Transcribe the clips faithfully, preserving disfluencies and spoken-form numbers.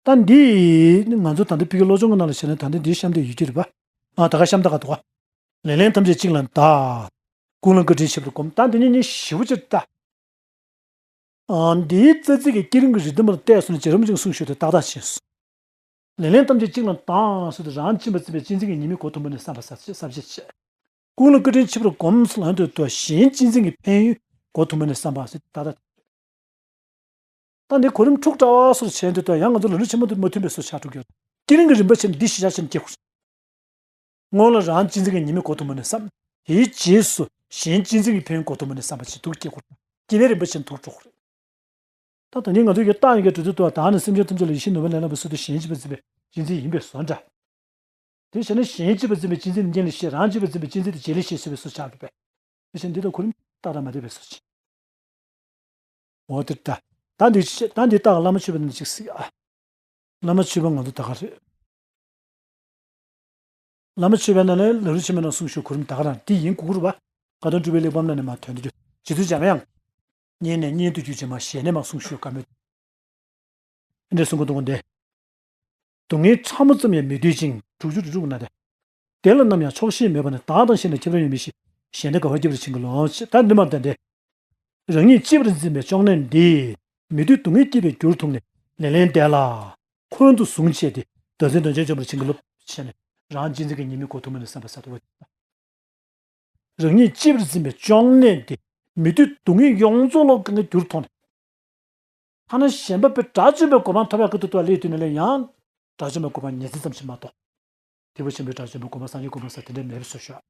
ད་འདི་ང་ཚོ་ད་ལྟ་ཕ་གི་སློབ་སྦྱོང་གི་ནང་ལ་བྱས་ན་ད་ལྟ་འདི་གཤམ་དེ་ཡོད་ཀྱི་རེད་པ། ཨ་ད་ག་གཤམ་ད་ག་འདུག་ག་ལེ་ལན་ཐམས་ཅད་གཅིག་ལ་བདག་ཀུན་ལ་བཀའ་དྲིན་ཆེ་བར་བསྒོམ། ད་འདི་ཉིད་གཉིས་ཞེ་པོ་ཅིག་ལྟ། ཨ་འདིའི་རྩ་ཚིག་གི་བསྐྱེད་རིམ་གྱི་རིགས་ལྡན་པ་ལ་བལྟས་སོང་ན་རྗེ་རིན་པོ་ཆེས་གསུངས་ཞུས་ཏེ་ཏག་ཏག་ཕྱིན་སོང་། ལེ་ལན་ཐམས་ཅད་གཅིག་ལ་བདག་ཟེར་དུས་རང་གཅེས་པར་འཛིན་པའི་གཅེས་འཛིན་གྱི་ཉེས་དམིགས་གོ་ཐུབ་མིན་ནས་བསམ་པ་ཟབ་ཟབ་བྱེད་བྱེད། ཀུན་ལ་བཀའ་དྲིན་ཆེ་བར་བསྒོམ་ཟེར་ལབ་དུས་ད་གཞན་གཅེས་འཛིན་གྱི་ཕན་ཡོན་གོ་ཐུབ་མིན་ནས་བསམ་པ་ཟེར་ཏག་ཏག་ད་འདི་གོ་རིམ་འཁྲུག་འདྲ་བ་སོགས་བྱས་འདུག་ད་ཡང་ང་ཚོ་ལམ་རིམ་ཆེན་མོ་འདི་མ་མཐུན་པའི་བཟོ་ཆགས་འགྲོ་གི་ཡོད། བསྐྱེད་རིམ་གྱི་རིམ་པ་བྱས་ནས་འདི་གཞི་བཞག་བྱས་ནས་སྐྱེ་དགོས། སྔོན་ལ་རང་གཅེས་འཛིན་གྱི་ཉེས་དམིགས་གོ་ཐུབ་མ་ནས་བསམ། དེའི་རྗེས་སུ་གཞན་གཅེས་འཛིན་གྱི་ཕན་ཡོན་གོ་ཐུབ་མ་ནས་བསམ་པ་བྱེད་འདུག་སྐྱེ་དགོས། སྐྱེ་བའི་རིམ་པ་བྱས་ནས་འདུག་འགྲོ་དགོས་རེད། ད་ད་ནི་ང་ཚོ་ཡོད་རྟགས་ཡིན་གྱི་འགྲོ་དུས་ད་ནི་སེམས་ཅན་ཐམས་ཅད་ལ་ཡིད་བཞིན་ནོར་བུ་ལས་ལྷག་པའི་བཟོ་དེ་གཞན་གཅེས་པར་འཛིན་པའི་གཅེས་འཛིན་ཡིན་པའི་བཟོ་འདྲ། དེ་བྱས་ན་གཞན་གཅེས་པར་འཛིན་པའི་གཅེས་འཛིན་ནི་རྐྱེན་ལས་སྐྱེས། རང་གཅེས་པར་འཛིན་པའི་གཅེས་འཛིན་དེ་རྗེས་ལས་སྐྱེས་ཟེར་བའི་བཟོ་ཆགས་འགྲོ་བས། དེ་བཞིན་འདི་དང་གོ་རིམ་ཏག་ཏག་མ་འདྲེས་པའི་བཟོ་ཅིག་འོ་དེ་ལྟ། ད་འདི་ཅི་ད་འདི་ལྟ་བླ་མ་མཆོད་པའི་ནང་ནས་ཅིག་གཟིགས་ཨ། བླ་མ་མཆོད་པ་ང་ཚོ་ད་ག་རེད། བླ་མ་མཆོད་པའི་ནང་ནས་ལམ་རིམ་ཆེན་མོའི་ནང་གསུངས་ཞུ་གོ་རིམ་ད་ག་རང་འདི་ཡིན་དགོས་ཀྱི་རེད་པ། ཁ་ཏོན་སྤྲུལ་པའི་གླེགས་བམ་ནང་ནས་མར་ཐོན་དུས་རྗེ་བཙུན་འཇམ་དབྱངས། སྙན་ནས་སྙན་དུ་གྱུར་ཅིག་མ་ཞལ་ནས་མར་གསུངས་ཞུ་བཀའ་མོལ། འདི་གསུང་གི་འདུག་གོ་འདི། སྡུག་བསྔལ་ཕྲ་མོ་ཙམ་ཡང་མི་འདོད་ཅིང་། དྲུག་ཅུ་རེ་དྲུག་ན་སྟེ། དེ་ལ་ནམ་ཡང་ཆོག་ཤེས་མེད་པ་ནི། བདག་དང་གཞན་ལ་ཁྱབ་རེ་ཡོད་མི་ཤེས། གཞན་དོན་དགའ་བར་བགྱིད་པར་བྱིན་གྱིས་རློབས། ད་འདི་མ་ལྟ་སྟེ། རང་ཉིད་གཅེས་པར་འཛིན་པའི་གཅོང་ནད་འདི། མི་འདོད་སྡུག་བསྔལ་སྐྱེད་པའི་རྒྱུར་མཐོང་ནས། ལེ་ལན་འདས་ལ། འཁོན་དུ་བཟུང་བྱས་ཏེ། བདག་འཛིན་གདོན་ཆེན་འཇོམས་པར་བྱིན་གྱིས་རློབས། བྱས་ནས་རང་གཅེས་འཛིན་གྱི་ཉེས་དམིགས་གོ་ཐུབ་མིན་ནས་བསམ་པ་ཟབ་ཏུ་བ། རང་ཉིད་གཅེས་པར་འཛིན་པའི་གཅོང་ནད་འདི། མི་འདོད་སྡུག་བསྔལ་ཡོངས་རྫོགས་ལ་གང་གི་རྒྱུར་མཐོང་ནས། ཐ་ན་གཞན་པ་པའི་དགྲ་བཅོམ་པའི་གོ་འཕང་ཐོབ་ཡག་གི་ཐོག་ལ་སླེབས་དུས་ནས་ལས་ཡང་། དགྲ་བཅོམ་པའི་གོ་འཕང་ཉི་ཚེ་ཙམ་ཞིག་མ་གཏོགས། ཐེག་པ་ཆེན་པོའི་དགྲ་བཅོམ་པའི་གོ་འཕང་སངས་རྒྱས་གོ་འཕང་ཟེར་དེ་འདྲ་མེད་པའི་བཟོ་ཤོག་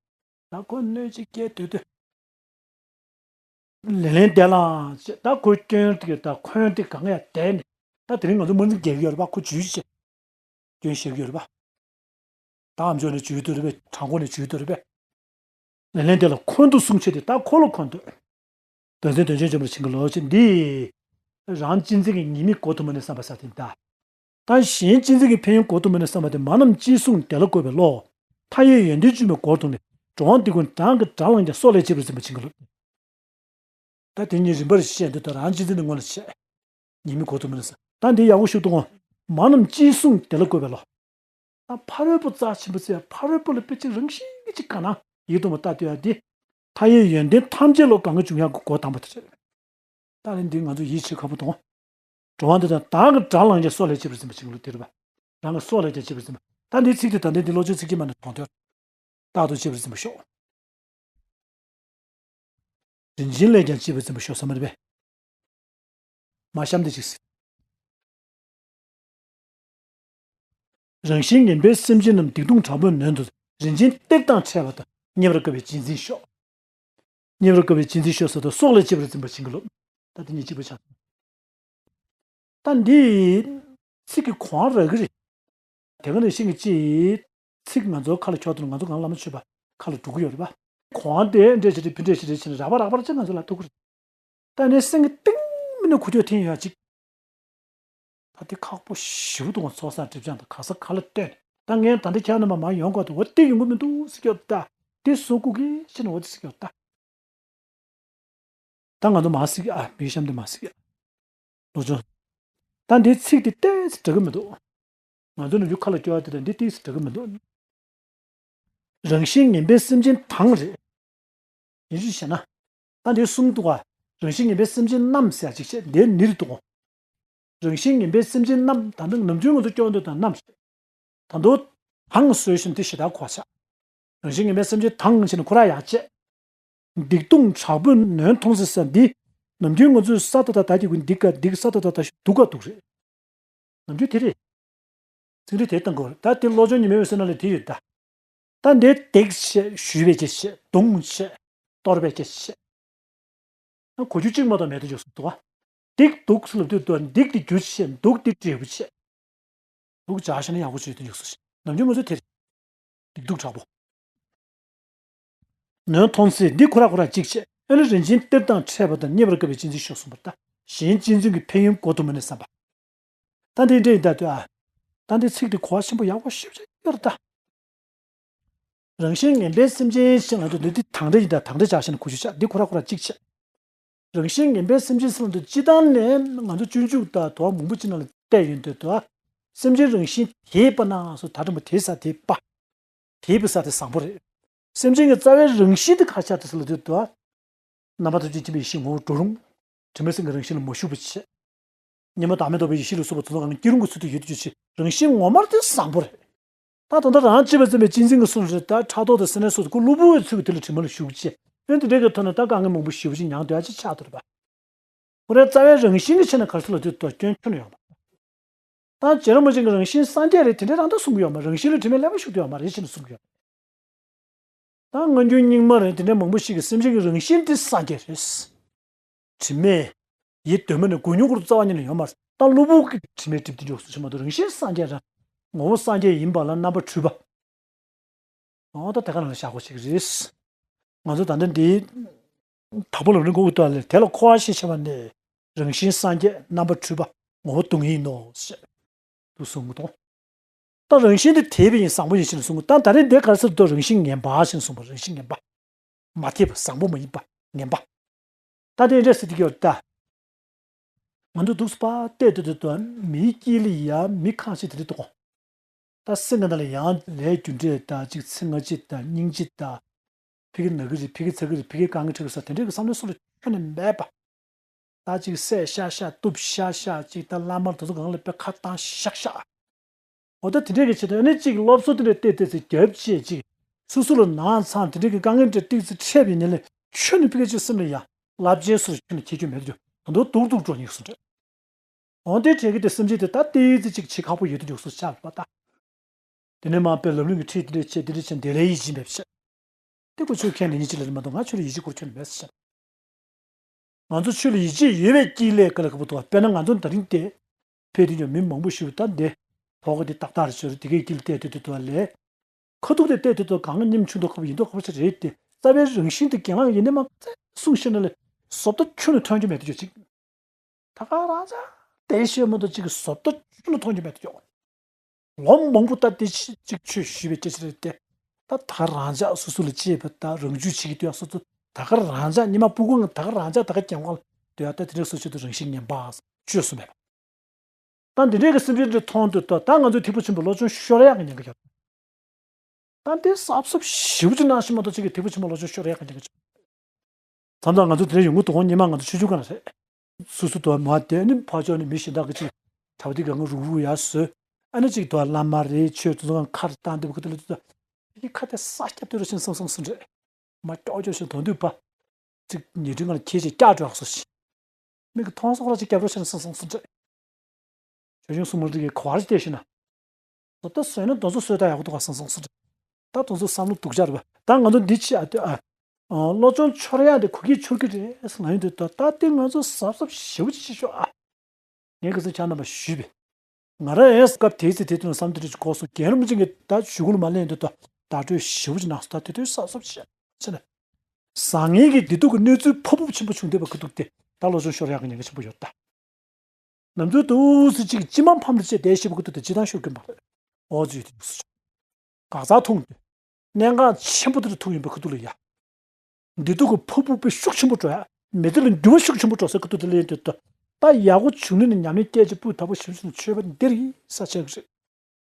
ད་ཁོ་གནོད་བྱེད་སྐྱེས་སྡོད་དུས། ལེ་ལན་འདས་ལ་ཅེས་ད་ཁོའི་སྐྱོན་དེ་ད་འཁོན་དེ་གང་ཡང་བསྡད་ནས། ད་དེ་རིང་ང་ཚོ་དམར་འཛིང་རྒྱག་གི་ཡོད་རེད་པ། ཁོ་འཇུས་བྱས། སྐྱོན་བཤད་ཀྱི་ཡོད་རེད་པ། ད་ཨ་མཆོག་ནས་འཇུས་འདུག་རེད་པས། དྲང་པོ་ནས་འཇུས་འདུག་རེད་པས། ལེ་ལན་དེ་ལ་འཁོན་དུ་བཟུང་བྱས་ཏེ་ད་ཁོ་ལ་འཁོན་འདོད། བདག་འཛིན་གདོན་ཆེན་འཇོམས་པར་བྱིན་གྱིས་རློབས་ཅེས་འདི། རང་གཅེས་འཛིན་གྱི་ཉེས་དམིགས་གོ་ཐུབ་མ་ནས་བསམ་པ་ཟབ་དེ་ད། ད་གཞན་གཅེས་འཛིན་གྱི་ཕན་ཡོན་གོ་ཐུབ་མ་ནས་བསམ་པ་དེ་མ་རྣམས་ཅི་གསུང་དེ་ལ་གུས་པའི་བློ། མཐའ་ཡས་ཡོན་ཏན་འབྱུང་བའི་སྒོར་དོང་ནས། འགྲོ་བ་འདི་ཀུན་དགྲ་གི་དགྲར་ལངས་ཀྱང་སྲོག་ལས་གཅེས་པར་འཛིན་པར་བྱིན་གྱིས་རློབས། ད་དེ་གཉིས་རིམ་པར་བཤད་འདུག་ད་རང་གཅེས་འཛིན་ནི་སྔོན་ལ་བཤད། ཉེས་དམིགས་གོ་ཐུབ་མིན་ལ་ཟེར། ད་འདི་ཡག་པོ་ཞིག་འདུག་གོ་མ་རྣམས་ཅི་གསུང་དེ་ལ་གུས་པའི་བློ། ད་ཕ་རོལ་པོ་རྩ་ཆེན་པོ་ཟེར་ཕ་རོལ་པོ་ལ་དཔེ་ཅིག་རང་བཞིན་གྱི་ཅིག་ག་ན་ཡིད་དུ་མ་ལྟ་དུས་ཡ་འདི། མཐའ་ཡས་ཡོན་ཏན་ཐམས་ཅད་ལ་གང་གི་འབྱུང་ཡག་གི་སྒོ་དམ་པ་དེ་རེད། ད་རེས་འདི་ང་ཚོ་ཡིད་ཆེས་ཁག་པོ་འདུག་འགྲོ་བ་འདི་དག་དགྲ་གི་དགྲར་ལངས་ཀྱང་སྲོག་ལས་གཅེས་པར་འཛིན་པར་བྱིན་གྱིས་རློབས་དེ་རེད་པ། རང་གི་སྲོག་ལས་ཀྱང་གཅེས་པར་འཛིན་པ། ད་འདིའི་ཚིག་དེ་ད་འདི་འདི་བློ་ཆོས་ཚིག་གི་མ་ནས་གྲོང་དོན། རྟག་ཏུ་གཅེས་པར་འཛིན་པར་ཤོག་རིན་ཆེན་ལས་ཀྱང་གཅེས་པར་འཛིན་པར་ཤོག་བསམ་པ་རེད་པས། མ་གཤམ་དེ་ཅིག་གཟིགས། རང་བཞིན་ངན་པའི་སེམས་ཅན་རྣམས། སྡིག་ལྟུང་དྲག་པོས་ནོན་དུ། རིན་ཆེན་གཏེར་དང་ཕྲད་པ་དང་། རྙེད་པར་དཀའ་བའི་གཅེས་འཛིན་ཤོག་རྙེད་པར་དཀའ་བའི་གཅེས་འཛིན་ཤོག་ཟེར་དུས་སྲོག་ལས་གཅེས་པར་འཛིན་པར་བྱིན་གྱིས་རློབས། ད་དེ་གཉིས་གཅིག་པ་ཆགས། ད་འདི་ཚིག་གི་གོང་རག་གི་རེད། དེ་ག་ནས་ཤེས་ཀྱི་ཅི། ཚིག་ང་ཚོ་ཁ་ལ་འཁྱོག་དུས་ང་ཚོ་གང་བླ་མ་མཆོད་པ་ཁ་ལ་འགྲོ་གི་ཡོད་རེད་པ། གོང་དེ་འདྲས་ཞིག་རེད་ཕི་འདྲས་ཞིག་རེད་བྱས་ནས་རག་པ་རག་པ་རེད་ཅེས་ང་ཚོ་ལ་ཐུག་གི་རེད། ད་ནས་སེང་གེ་སྟེང་མིན་ནས་ཁུ་ཁྱོག་འཐེན་ཡོད་ཅིག་ད་དེ་ཁག་པོ་ཞེ་པོ་འདུག་ག་ཚོགས་བསགས་སྒྲིབ་སྦྱང་དང་ག་ས་ག་ལ་བལྟས་ནས་ད་ངས་ད་ལྟ་ཁྱེད་རྣམ་པ་མར་ཡོང་དགོས་འདུག་འོ་དེ་ཡོང་གི་མི་འདུག་ཟེར་གྱི་ཡོད་ད། དེ་བཟོ་དགོས་ཀྱི་ཕྱིར་ན་འོ་དེ་ཟེར་གྱི་ཡོད་ད། ད་ང་ཚོ་མ་གཟིགས་ཨ། མིག་ཤམ་དེ་མ་གཟིགས་ཨ། ལོ་ཆུང་། ད་འདིའི་ཚིག་དེ་ཏོག་ཙམ་འདྲ་གི་མི་འདུག་ང་ཚོ་ནམ་རྒྱུན་ཁ་ལ་སྐྱོར་བ་དེ་དང་འདི་ཏོག་ཙམ་འདྲ་གི་མི་འདུག་རང་བཞིན་ངན་པའི་སེམས་ཅན་དང་རེད། ཡིན་གཅིག་བྱས་ན། ད་འདི་གསུམ་འདུག་ག་རང་བཞིན་ངན་པའི་སེམས་ཅན་རྣམས་ཟེར་ཡག་ཅིག་བྱས་འདིའི་ནི་རེད་འདུག་ག་རང་བཞིན་ངན་པའི་སེམས་ཅན་རྣམས། ད་ནི་ནམ་རྒྱུན་ང་ཚོ་སྐྱོར་འདོད་དང་རྣམས་རེད། ད་དུང་དང་ཟེར་བཞིན་དེ་ཞེ་དྲག་གོ་ཆག་རང་བཞིན་ངན་པའི་སེམས་ཅན་དང་བྱས་ནས་ཁོ་རང་ཡག་བྱས། སྡིག་ལྟུང་དྲག་པོས་ནོན་མཐོང་ཟེར་ས་འདི། ནམ་རྒྱུན་ང་ཚོས་ས་ཏ་བཏགས་སྡ་གི་གུ་སྡིག་ག་སྡིག་ས་ཏ་བཏགས་སྡ་ཞིག་སྡུག་ག་སྡུག་རེད། ནམ་རྒྱུན་དེ་རེད། ཚིག་འགྲེལ་དེ་བཏང་དགོས་རེད། ད་དེ་བློ་སྦྱོང་ཉི་མའི་འོད་ཟེར་ནང་ལ་དེ་ཡོད་ད། ད་འདིར་སྡིག་བྱས་ཞུས་པའི་སྐད་ཆ་བྱས་གདུང་བྱས་གཏོར་བའི་སྐད་ཆ་བྱས། ན་གོ་རྒྱུ་གཅིག་མ་གཏོགས་མེད་དུ་འཇུག་སོང་འདུག་ག་སྡིག་སྡུག་ཟེར་ལབ་དུས་འདུག་ག་སྡིག་དེ་རྒྱུ་བྱས་སྡུག་དེ་འབྲས་བུ་བྱས། སྡུག་བྱས་ཤེ་ན་ཡག་པོ་བྱས་དུ་འཇུག་སོང་ཞིག་ནམ་རྒྱུན་ང་ཚོ་དེ་རེད། སྡིག་སྡུག་དྲག་པོ། ནོན་མཐོང་ཚེ་འདི་ཁོ་ར་ཁོ་ར་གཅིག་བྱས། ཨེ་ནི་རིན་ཆེན་གཏེར་དང་ཕྲད་པ་དང་། རྙེད་པར་དཀའ་བའི་གཅེས་འཛིན་ཤོག་གསུངས་པ་ལྟར། གཞན་གཅེས་འཛིན་གྱི་ཕན་ཡོན་གོ་ཐུབ་མིན་ནས་བསམ་པ། ད་འདི་འདྲ་ཡིན་ད་ལྟོས་ཨ། ད་འདི་ཚིག་འདི་གོ་བ་ཆེན་པོ་ཡག་པོ་ཞེ་པོ་ཅིག་ཡོད་རེད་ད། རང་བཞིན་ངན་པའི་སེམས་ཅན་ཞེས་ང་ཚོ་འདི་འདི་དང་འདྲ་ཡིན་ད། དང་འདྲ་བྱས་ཤེ་ན་གོ་རྒྱུ་ཆགས། འདི་ཁོ་ར་ཁོ་ར་གཅིག་བྱས། རང་བཞིན་ངན་པའི་སེམས་ཅན་ཟེར་ལབ་དུས་སྤྱིར་བཏང་ནས་ང་ཚོ་སྤྱོད་འཇུག་དང་དུ་བ་མང་པོ་ཅིག་ནང་ལ་བལྟས་ཡོང་དུས་དུ་བ། སེམས་ཅན་རང་བཞིན་དེས་པ་ན་སོགས་ད་དྲང་པོ་དེ་ས་དེ་པ། དེས་པའི་ས་དེ་བཟང་པོ་རེད། སེམས་ཅན་གྱི་རྩ་བའི་རང་བཞིན་དེ་ག་ཆགས་ཏེ་ཟེར་ལ་དུས་དུ། རྣམ་པ་ཐམས་ཅད་མཁྱེན་པའི་ཡེ་ཤེས་ངོ་བོ་འགྲོ་རུང་། དྲི་མ་སེམས་ཀྱི་རང་བཞིན་ལ་མ་ཞུགས་པ་བྱས། ཉོན་མོངས་བདག་མེད་རྟོགས་པའི་ཡེ་ཤེས་ལ་སོགས་པ་དེ་ཚོ་གང་སྐྱེ་རུང་གི་ཚུལ་དུ་ཡོད་དུ་གྱུར་ཅིག་རང་བཞིན་ངོ་མ་དེ་བཟང་པོ་རེད། ད་ད་ལྟ་རང་གཅེས་པར་འཛིན་པའི་གཅེས་འཛིན་གྱི་སྲོལ་རེད། ད་ཕྲག་དོག་དང་སེར་སྣའི་སོགས་དེ་ཁོ་གློ་བུར་བའི་ཚུལ་གྱིས་དེ་ལ་དྲི་མ་ལ་ཞུགས་བྱས། ཨེ་འདི་འདྲའི་གི་ཐོག་ནས་ད་དཀའ་ངལ་མང་པོ་ཞེ་པོ་ཅིག་མྱངས་སྡོད་ཡ་ཅིག་ཆགས་འདུག་རེད་པ། ཁོ་རའི་རྩ་བའི་རང་བཞིན་གྱི་ཆ་ནས་ག་རེ་ཟེར་ལ་དུས་དོ་སྐྱོན་ཁྱོན་ནས་ཡོང་བ། ད་རྗེ་རིན་པོ་ཆེ་གི་རང་བཞིན་སངས་རྒྱས་རེད་དེ་འདྲའི་རང་ད་གསུང་གི་ཡོད་མ་རེད། རང་བཞིན་ལ་དྲི་མའི་ཀླད་པ་ཞུགས་བསྡད་ཡོད་མ་རེད་ཅེས་ནས་གསུང་གི་ཡོད། ད་སྔ་འགྱུར་རྙིང་མ་རེད་དེ་འདྲའི་མང་པོ་ཞིག་གིས་སེམས་ཅན་གྱི་རང་བཞིན་དེ་སངས་རྒྱས་རེད། དྲི་མས། ཡིད་གདོད་མ་ནས་གོ་མྱོང་ཁུར་རྩ་བ་ཉིད་ནས་ཡོད་མ་རེད། ད་གློ་བུར་གྱི་དྲི་མས་བསྒྲིབས་ཏེ་འཇོག་སུ་ཆུ་མ་གཏོགས་རང་བཞིན་སངས་རྒྱས་རང་། ངོ་བོ་སངས་རྒྱས་ཡིན་པ་ལ་རྣམ་པར་འཕྲུལ་པ། འོ་ད་དེ་ག་ནང་ལ་བཞག་དགོས་ཞིག་རེད། ང་ཚོ་ད་ལྟ་འདི། དྭགས་པོ་ལམ་རིམ་གོ་དགོས་ལས་དེ་ལ་འཁོར་བ་ཞེས་བྱ་བ་ནི། རང་བཞིན་སངས་རྒྱས་རྣམ་པར་འཕྲུལ་པ་ངོ་བོ་སྡུག་བསྔལ་ཡིན་ནོ། ཞེས་དུ་གསུངས་མི་འདུག་ད་རང་བཞིན་དེ་དེས་པ་ཡིན་བཟང་པོ་ཡིན་ཞེས་གསུངས། ད་ད་རེས་འདི་ག་རེ་ཟེར་འདུག་རང་བཞིན་ངན་པ་ཞེས་གསུངས་པ། རང་བཞིན་ངན་པ། མ་དེས་པ་བཟང་པོ་མ་ཡིན་པ་ངན་པ། ད་དེ་འདྲ་ཟེར་དུས་ཀྱི་ད། ང་ཚོ་འདུག་སྤ་བལྟས་དུས་དུ་དུ་མིའི་དཀྱིལ་ལ་ཡ་མི་ཁ་ཤས་དེ་རེད་འདུག་ད་སེམས་ཀྱི་ནང་ལ་ཡང་ལས་རྒྱུ་འབྲས་དང་གཅིག་ཚེ་སྔ་ཕྱི་དང་སྙིང་རྗེ་དང་། ཕ་གི་ན་གི་རེད་ཕ་གི་ཚ་གི་རེད་ཕ་གི་དཀའ་ངལ་འཕྲད་གི་ས་དེ་འདྲས་ཀྱི་བསམ་བློའི་སོ་ལ་ཁྱོན་ནས་མེད་པ། ད་ཅིག་བསད་ཤག་ཤག་གཏུབ་ཤག་ཤག་ཅིག་ད་བླ་མར་དེ་ཚོ་སྒང་ལ་དཔེ་ཁ་བཏང་ཤག་ཤག་འོ་ད་དེ་འདྲས་ཀྱི་ཆེད་དུ་ཨ་ནི་ཅིག་སློབ་གསོ་དེ་འདྲས་བལྟས་བལྟས་ཚེ་རྒྱབ་བྱས་ཅིག་སོ་སོ་ལ་ནང་ཚང་དེ་འདྲས་ཀྱི་དཀའ་ངལ་འདྲ་ཏིག་ཙི་འཕྲད་པ་ཡིན་ན་ལས་ཁྱོན་ནས་ཕ་གི་ཅིག་སེམས་ལ་ཡ་རླབས་ཆེན་སོ་ལ་ཁྱོན་ནས་ཁྱེད་ཁྱོད་མེད་དུ་ད་དུང་སྡུག་སྡུག་འགྲོ་ཉེག་སོ་འདྲ། འོ་དེ་འཕྲད་ཀྱི་དེ་སེམས་ཅན་དེ་ད་ཏིག་ཙི་ཅིག་བྱེད་ཁག་པོ་ཡོད་དུ་འཇུག་སོ་ཆགས་པ་ད། དེ་ནས་མ་དཔེ་ལམ་རིམ་གྱི་ཁྲིད་དེ་འདྲས་བྱས་དེ་འདྲས་བྱས་འདི་ལས་ཡིད་ཆེས་མེད་པ་བྱས། དེ་ཁོ་ཆོས་མཁན་ནས་ཡིད་ཆེས་ལ་མ་གཏོགས་ང་ཆོས་ལ་ཡིད་ཆེས་ཁོར་ཁྱོན་ནས་མེད་ཟེར་བཤད། ང་ཚོ་ཆོས་ལ་ཡིད་ཆེས་ཡོད་པའི་དཀྱིལ་ལས་ཀ་ལ་ཁ་བུ་ཐོག་དཔེར་ན་ང་ཚོ་ད་རིང་དེ་ཕེབས་དུས་ཀྱང་མི་མང་པོ་ཞིག་ད་འདི་ཕོག་གི་དེ་ཏག་ཏག་རེད་ཤོད་རེད་དེ་གའི་དཀྱིལ་བལྟས་དུས་དུས་དུ་ལས། ཁ་ཐུག་དེ་བལྟས་དུས་དུ་གང་ལ་ཉིམ་ཆུང་དུ་ཁ་བུ་ཡིན་དུ་ཁ་བུ་ཆ་རེད་དེ་རྩ་བའི་རང་བཞིན་དེ་གང་ལ་ཡིན་ནས་མ་གསུངས་ཤེས་ན་ལས་བཟོ་ལྟ་ཁྱོན་ནས་ཐོན་རྒྱུ་མེད་དུ་ཅིག་ད་ག་རང་ཅག་དེ་ཤེས་མ་གཏོགས་གཅིག་གི་བཟོ་ལྟ་ཅུང་ལ་མཐོང་རྒྱུ་མེད་དུ་ཡོང་། ལོ་མང་པོ་ད་དེ་ཅིག་ཆོས་ཞུས་པའི་སྐད་ཆ་རེད་དེ། ད་ད་ག་རང་ཅག་སོ་སོ་ལ་གཅེས་པ་ད་རང་རྒྱུད་བྱེད་ཀྱི་འདུག་ཡ་སོ་སོ་ད་ག་རང་ཅག་ཉི་མ་སྤུ་གུ་ང་ད་ག་རང་ཅག་ད་ག་རྒྱང་བ་ལ་འདུག་ཡ་ད་དེ་འདྲའི་སོ་སོ་དུ་རང་བཞིན་ངན་པ་བཅོས་སུ་མེད་པ། ད་འདི་འདྲའི་གི་སེམས་ཅན་འདི་མཐོང་དུས་ད་ད་ང་ཚོའི་ཐེག་པ་ཆེན་པོ་བློ་སྦྱོང་ཤོར་ཡག་གི་ཉེན་ཁ་ཡོད། ད་འདི་གཟབ་གཟབ་ཞེ་པོ་ཅིག་གནང་ཤེས་མ་གཏོགས་ཅིག་གི་ཐེག་པ་ཆེན་པོ་བློ་སྦྱོང་ཤོར་ཡག་གི་ཉེན་ཁ་ཅིག་མཚམས་མཚམས་ང་ཚོ་དེ་འདྲ་ཡོང་གི་འདུག་གོ་སྔོན་མ་ང་ཚོ་ཆུང་ཆུང་ག་ལ་རེད། སོ་སོ་དུ་མ་དེ་ནི་ཕར་ཕྱོགས་ནས་མི་གཞན་དག་གི་ཅིག་གྲྭ་པ་དེ་གང་ག་རུག་རུག་ཡར་བཟོས། ཨ་ནི་ཅིག་དུ་བླ་མ་རེད་ཆོས་དེ་ཚོ་གང་ཁར་བཏང་འདི་བ་གི་དེ་ལ་དུ་དུ་དེ་ཁ་དེ་ས་སྐྱབས་དུ་རུ་ཕྱིན་སང་སང་སུ་འདྲ། མ་ཀྱོག་ཀྱོག་ཞིག་དོན་དུ་པ། ཅིག་ཉེ་དྲིན་ང་ལ་ཁྱེད་ཅིག་སྐྱག་འགྲོ་ཡག་སོ་ཞིག་མིག་གི་མཐོང་སོགས་ར་ཅིག་སྐྱབས་རོགས་བྱས་ན་སང་སང་སུ་འདྲ། ཞོ་ཞུང་སུ་མུར་དེ་གི་གོ་བར་བལྟས་ཤིག་ན། ད་ལྟ་བཟོས་ན་དོན་ཚོ་བཟོས་ད་ཡག་པོ་འདུག་ག་སང་སང་སུ་འདྲ། ད་དོན་ཚོ་བསམ་བློ་སྡུག་ཅག་རེད་པ། ད་ང་ཚོ་འདི་ཕྱི་ཨ་ཏི་ཨ། བློ་སྦྱོང་འཆོར་ཡག་དེ་གོ་གི་འཆོར་གི་རེད་ཟེར་ལ་ཡོང་དུས་ད་ད་དེ་ང་ཚོ་གཟབ་གཟབ་ཞེ་པོ་ཅིག་བྱེད་ཤོག་ཨ། ངས་ཁ་སང་ཁྱེད་རྣམ་པ་ཞུས་པས། ང་རང་ཡང་སྐབས་དེའི་ཚེ་དེ་དུས་ན་བསམ་དེ་འདྲ་ཅིག་གོ་སོང་རྒན་རིན་པོ་ཆེ་གིས་ད་ཞུ་གུ་ལ་མ་ལེན་དུས་ད་བརྡ་སྤྲོད་ཞེ་པོ་ཅིག་གནང་སོང་ད་དེ་དུས་གཟབ་གཟབ་བྱས་བྱས་ན། བཟང་ངན་གྱི་བདེ་སྡུག་གི་གནས་ཚུལ་ཕོ་ཕོབ་ཆེན་པོ་བྱུང་བསྡད་པ་ཁ་ཐུག་དེ་ད་བློ་སྦྱོང་ཤོར་ཡག་གི་ཉེན་ཁ་ཆེན་པོ་ཡོད་ད། ནམ་ཚོད་དུ་སུ་གཅིག་གིས་སྤྱི་མང་ཕམ་དུ་བྱས་བསྡད་ཤེས་པ་ཁ་ཐུག་དེ་སྤྱི་བཏང་ཤོར་གི་མ་རེད། འོ་ཙི་ཡོད་དུས་སུ་འགག་རྩ་ཐུག་འདུག་གནད་འགག་ཆེན་པོ་དེ་འདྲ་ཐུག་ཡིན་པ་ཁ་ཐུག་ལ་ཡ། འདི་ཐུག་གི་ཕོ་ཕོ་དཔེ་ཤུགས་ཆེན་པོ་འགྲོ་ཡ། མི་ཚེ་ལ་འགྱུར་བ་ཤུགས་ཆེན་པོ་འགྲོ་ས་ཁ་ཐུག་དེ་ལ་ཡིན་དུས་ད། ད་ཡག་པོ་བྱུང་ནས་ནི་ཉམས་ལེན་སྐད་ཅིག་སྤུས་དག་པོ་ཞིབ་ཞིབ་ནས་ཆོས་པ་འདིར་ཡིན་ས་ཆགས་ཀྱི་རེད།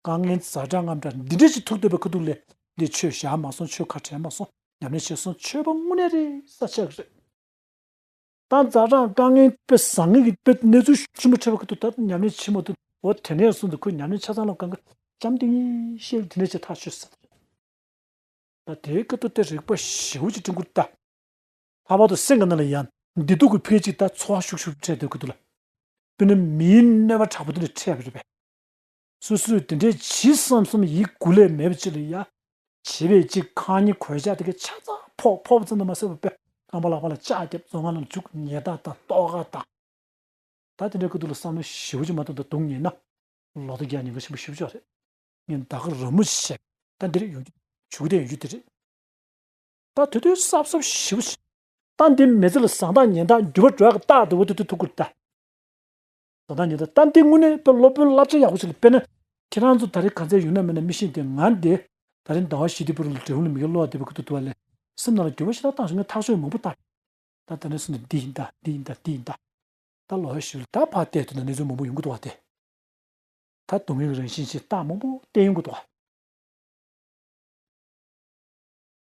དཀའ་ངལ་ཛ་དྲག་རྔམ་དྲག་འདི་འདྲ་ཞིག་ཐུག་བསྡད་པའི་ཁ་ཐུག་ལས་འདི་ཆོས་བཞག་མ་སོང་ཆོས་ཁ་བྲལ་མ་སོང་ཉམས་ལེན་བྱས་སོང་ཆོས་པ་དངོས་གནས་རེད་ས་ཆགས་ཀྱི་རེད། ད་ཛ་དྲག་དཀའ་ངལ་དཔེ་བཟང་ངན་གྱི་དཔེ་གནས་ཚུལ་ཤུགས་ཆེན་པོ་འཕྲད་པ་ཁ་ཐུག་ད་ཉམས་ལེན་བྱེད་མ་ཐུབ་འོ་དེ་ནས་བཟུང་དུ་ཁོས་ཉམས་ལེན་ཆ་ཚང་ལ་གང་ག་ལྕམ་ཏིང་ངེ་ཤེས་དེ་ནས་ཆེ་ཐག་ཆོད་ཟེར། ད་དེའི་སྐབས་དུ་དེ་རིག་པ་ཞེ་པོ་ཅིག་སྤྲིང་ཁུར་ལྟ། ལྷག་པར་དུ་སེམས་ཀྱི་ནང་ལ་ཡང་བདེ་སྡུག་གི་ཕུགས་ཅིག་ད་ཚོར་བ་ཤུགས་ཤུགས་འཕྲད་དུས་སྐབས་དུ་ལ། དཔེར་ན་མིའི་གནོད་པ་དྲག་པོ་དེ་འདྲ་འཕྲད་པ་རེད་པས། སོ་སོས་དེ་འདྲའི་བྱིས་བསམ་བསམ་ཡིད་མགུ་ལས་མེད་པ་ཅིག་ལ་ཡ། བྱིས་པས་ཅིག་ཁང་ཉིན་གོད་ཆག་དེ་གའི་ཆ་ཚང་ཕོག་ཕོག་པ་ཙམ་དུ་མ་ཟད་པ་པས་རྐང་པ་ལག་པ་ལ་ལྕག་བརྒྱབ་རྫོང་ཁ་ནང་བཅུག་ཉལ་ཐ་དང་ལྟོ་ག་དང་། ད་དེ་འདྲའི་སྐབས་དུ་ལ་བསམ་བློ་ཞེ་པོ་ཅིག་མ་གཏོང་དང་སྡུག་ཉེས་ན། ལོ་ཟླ་རྒྱག་ཉེན་ཁ་ཆེན་པོ་ཞེ་པོ་ཅིག་རེད། ངས་ད་ག་རང་མུ་བཤད། ད་འདིར་ཡོང་རྒྱུ། བྱུག་དེ་ཡོང་རྒྱུ་དེ་རེད། ད་དུས་དུས་གཟབ་གཟབ་ཞེ་པོ་ཅིག་ད་འདི་མི་ཚེ་ལ་བཟང་རྟགས་ངན་རྟགས་འགྱུར་བ་འགྲོ་ཡག་གི་རྟགས་དེ་འོ་དེ་དུས་ཐུག་གི་རེད་ད། བཟང་རྟགས་ངན་རྟགས་ད་འདི་དངོས་གནས་དཔེ་སློབ་དཔོན་བསླབ་བྱ་ཡག་པོ་ཞིག་ལ་དཔེར་ན། ཁྱེད་རང་ཚོ་ད་རེས་ག་ཚད་ཡོད་ན་མེད་ན་མི་ཤེས་ཏེ་ང་འདི། ད་རེས་ཟླ་བ་བཞི་དེ་བར་ལ་འབྲས་སྤུངས་ལ་མི་དགེ་སློབ་བསྡད་པའི་སྐབས་དུ་དུ་བ་ལས། སེམས་ནང་ལ་འགྱུར་བ་ཞེ་དྲག་བཏང་སོང་ངས་ཐག་ཆོད་མང་པོ་བཏང་། ད་ད་ནས་སོང་ནས་འདི་ཡིན་ད་འདི་ཡིན་ད་འདི་ཡིན་ད། ད་ལོ་ཧ་ཞུ་ལ་ད་ཕར་བལྟས་དུས་ན་གནས་ཚུལ་མང་པོ་ཡོང་གི་འདུག་བ་དེ། ད་སྡུག་བསྔལ་གྱི་རང་བཞིན་ཅིག་རྟགས་མང་པོ་བསྟན་ཡོང་གི་འདུག་ག།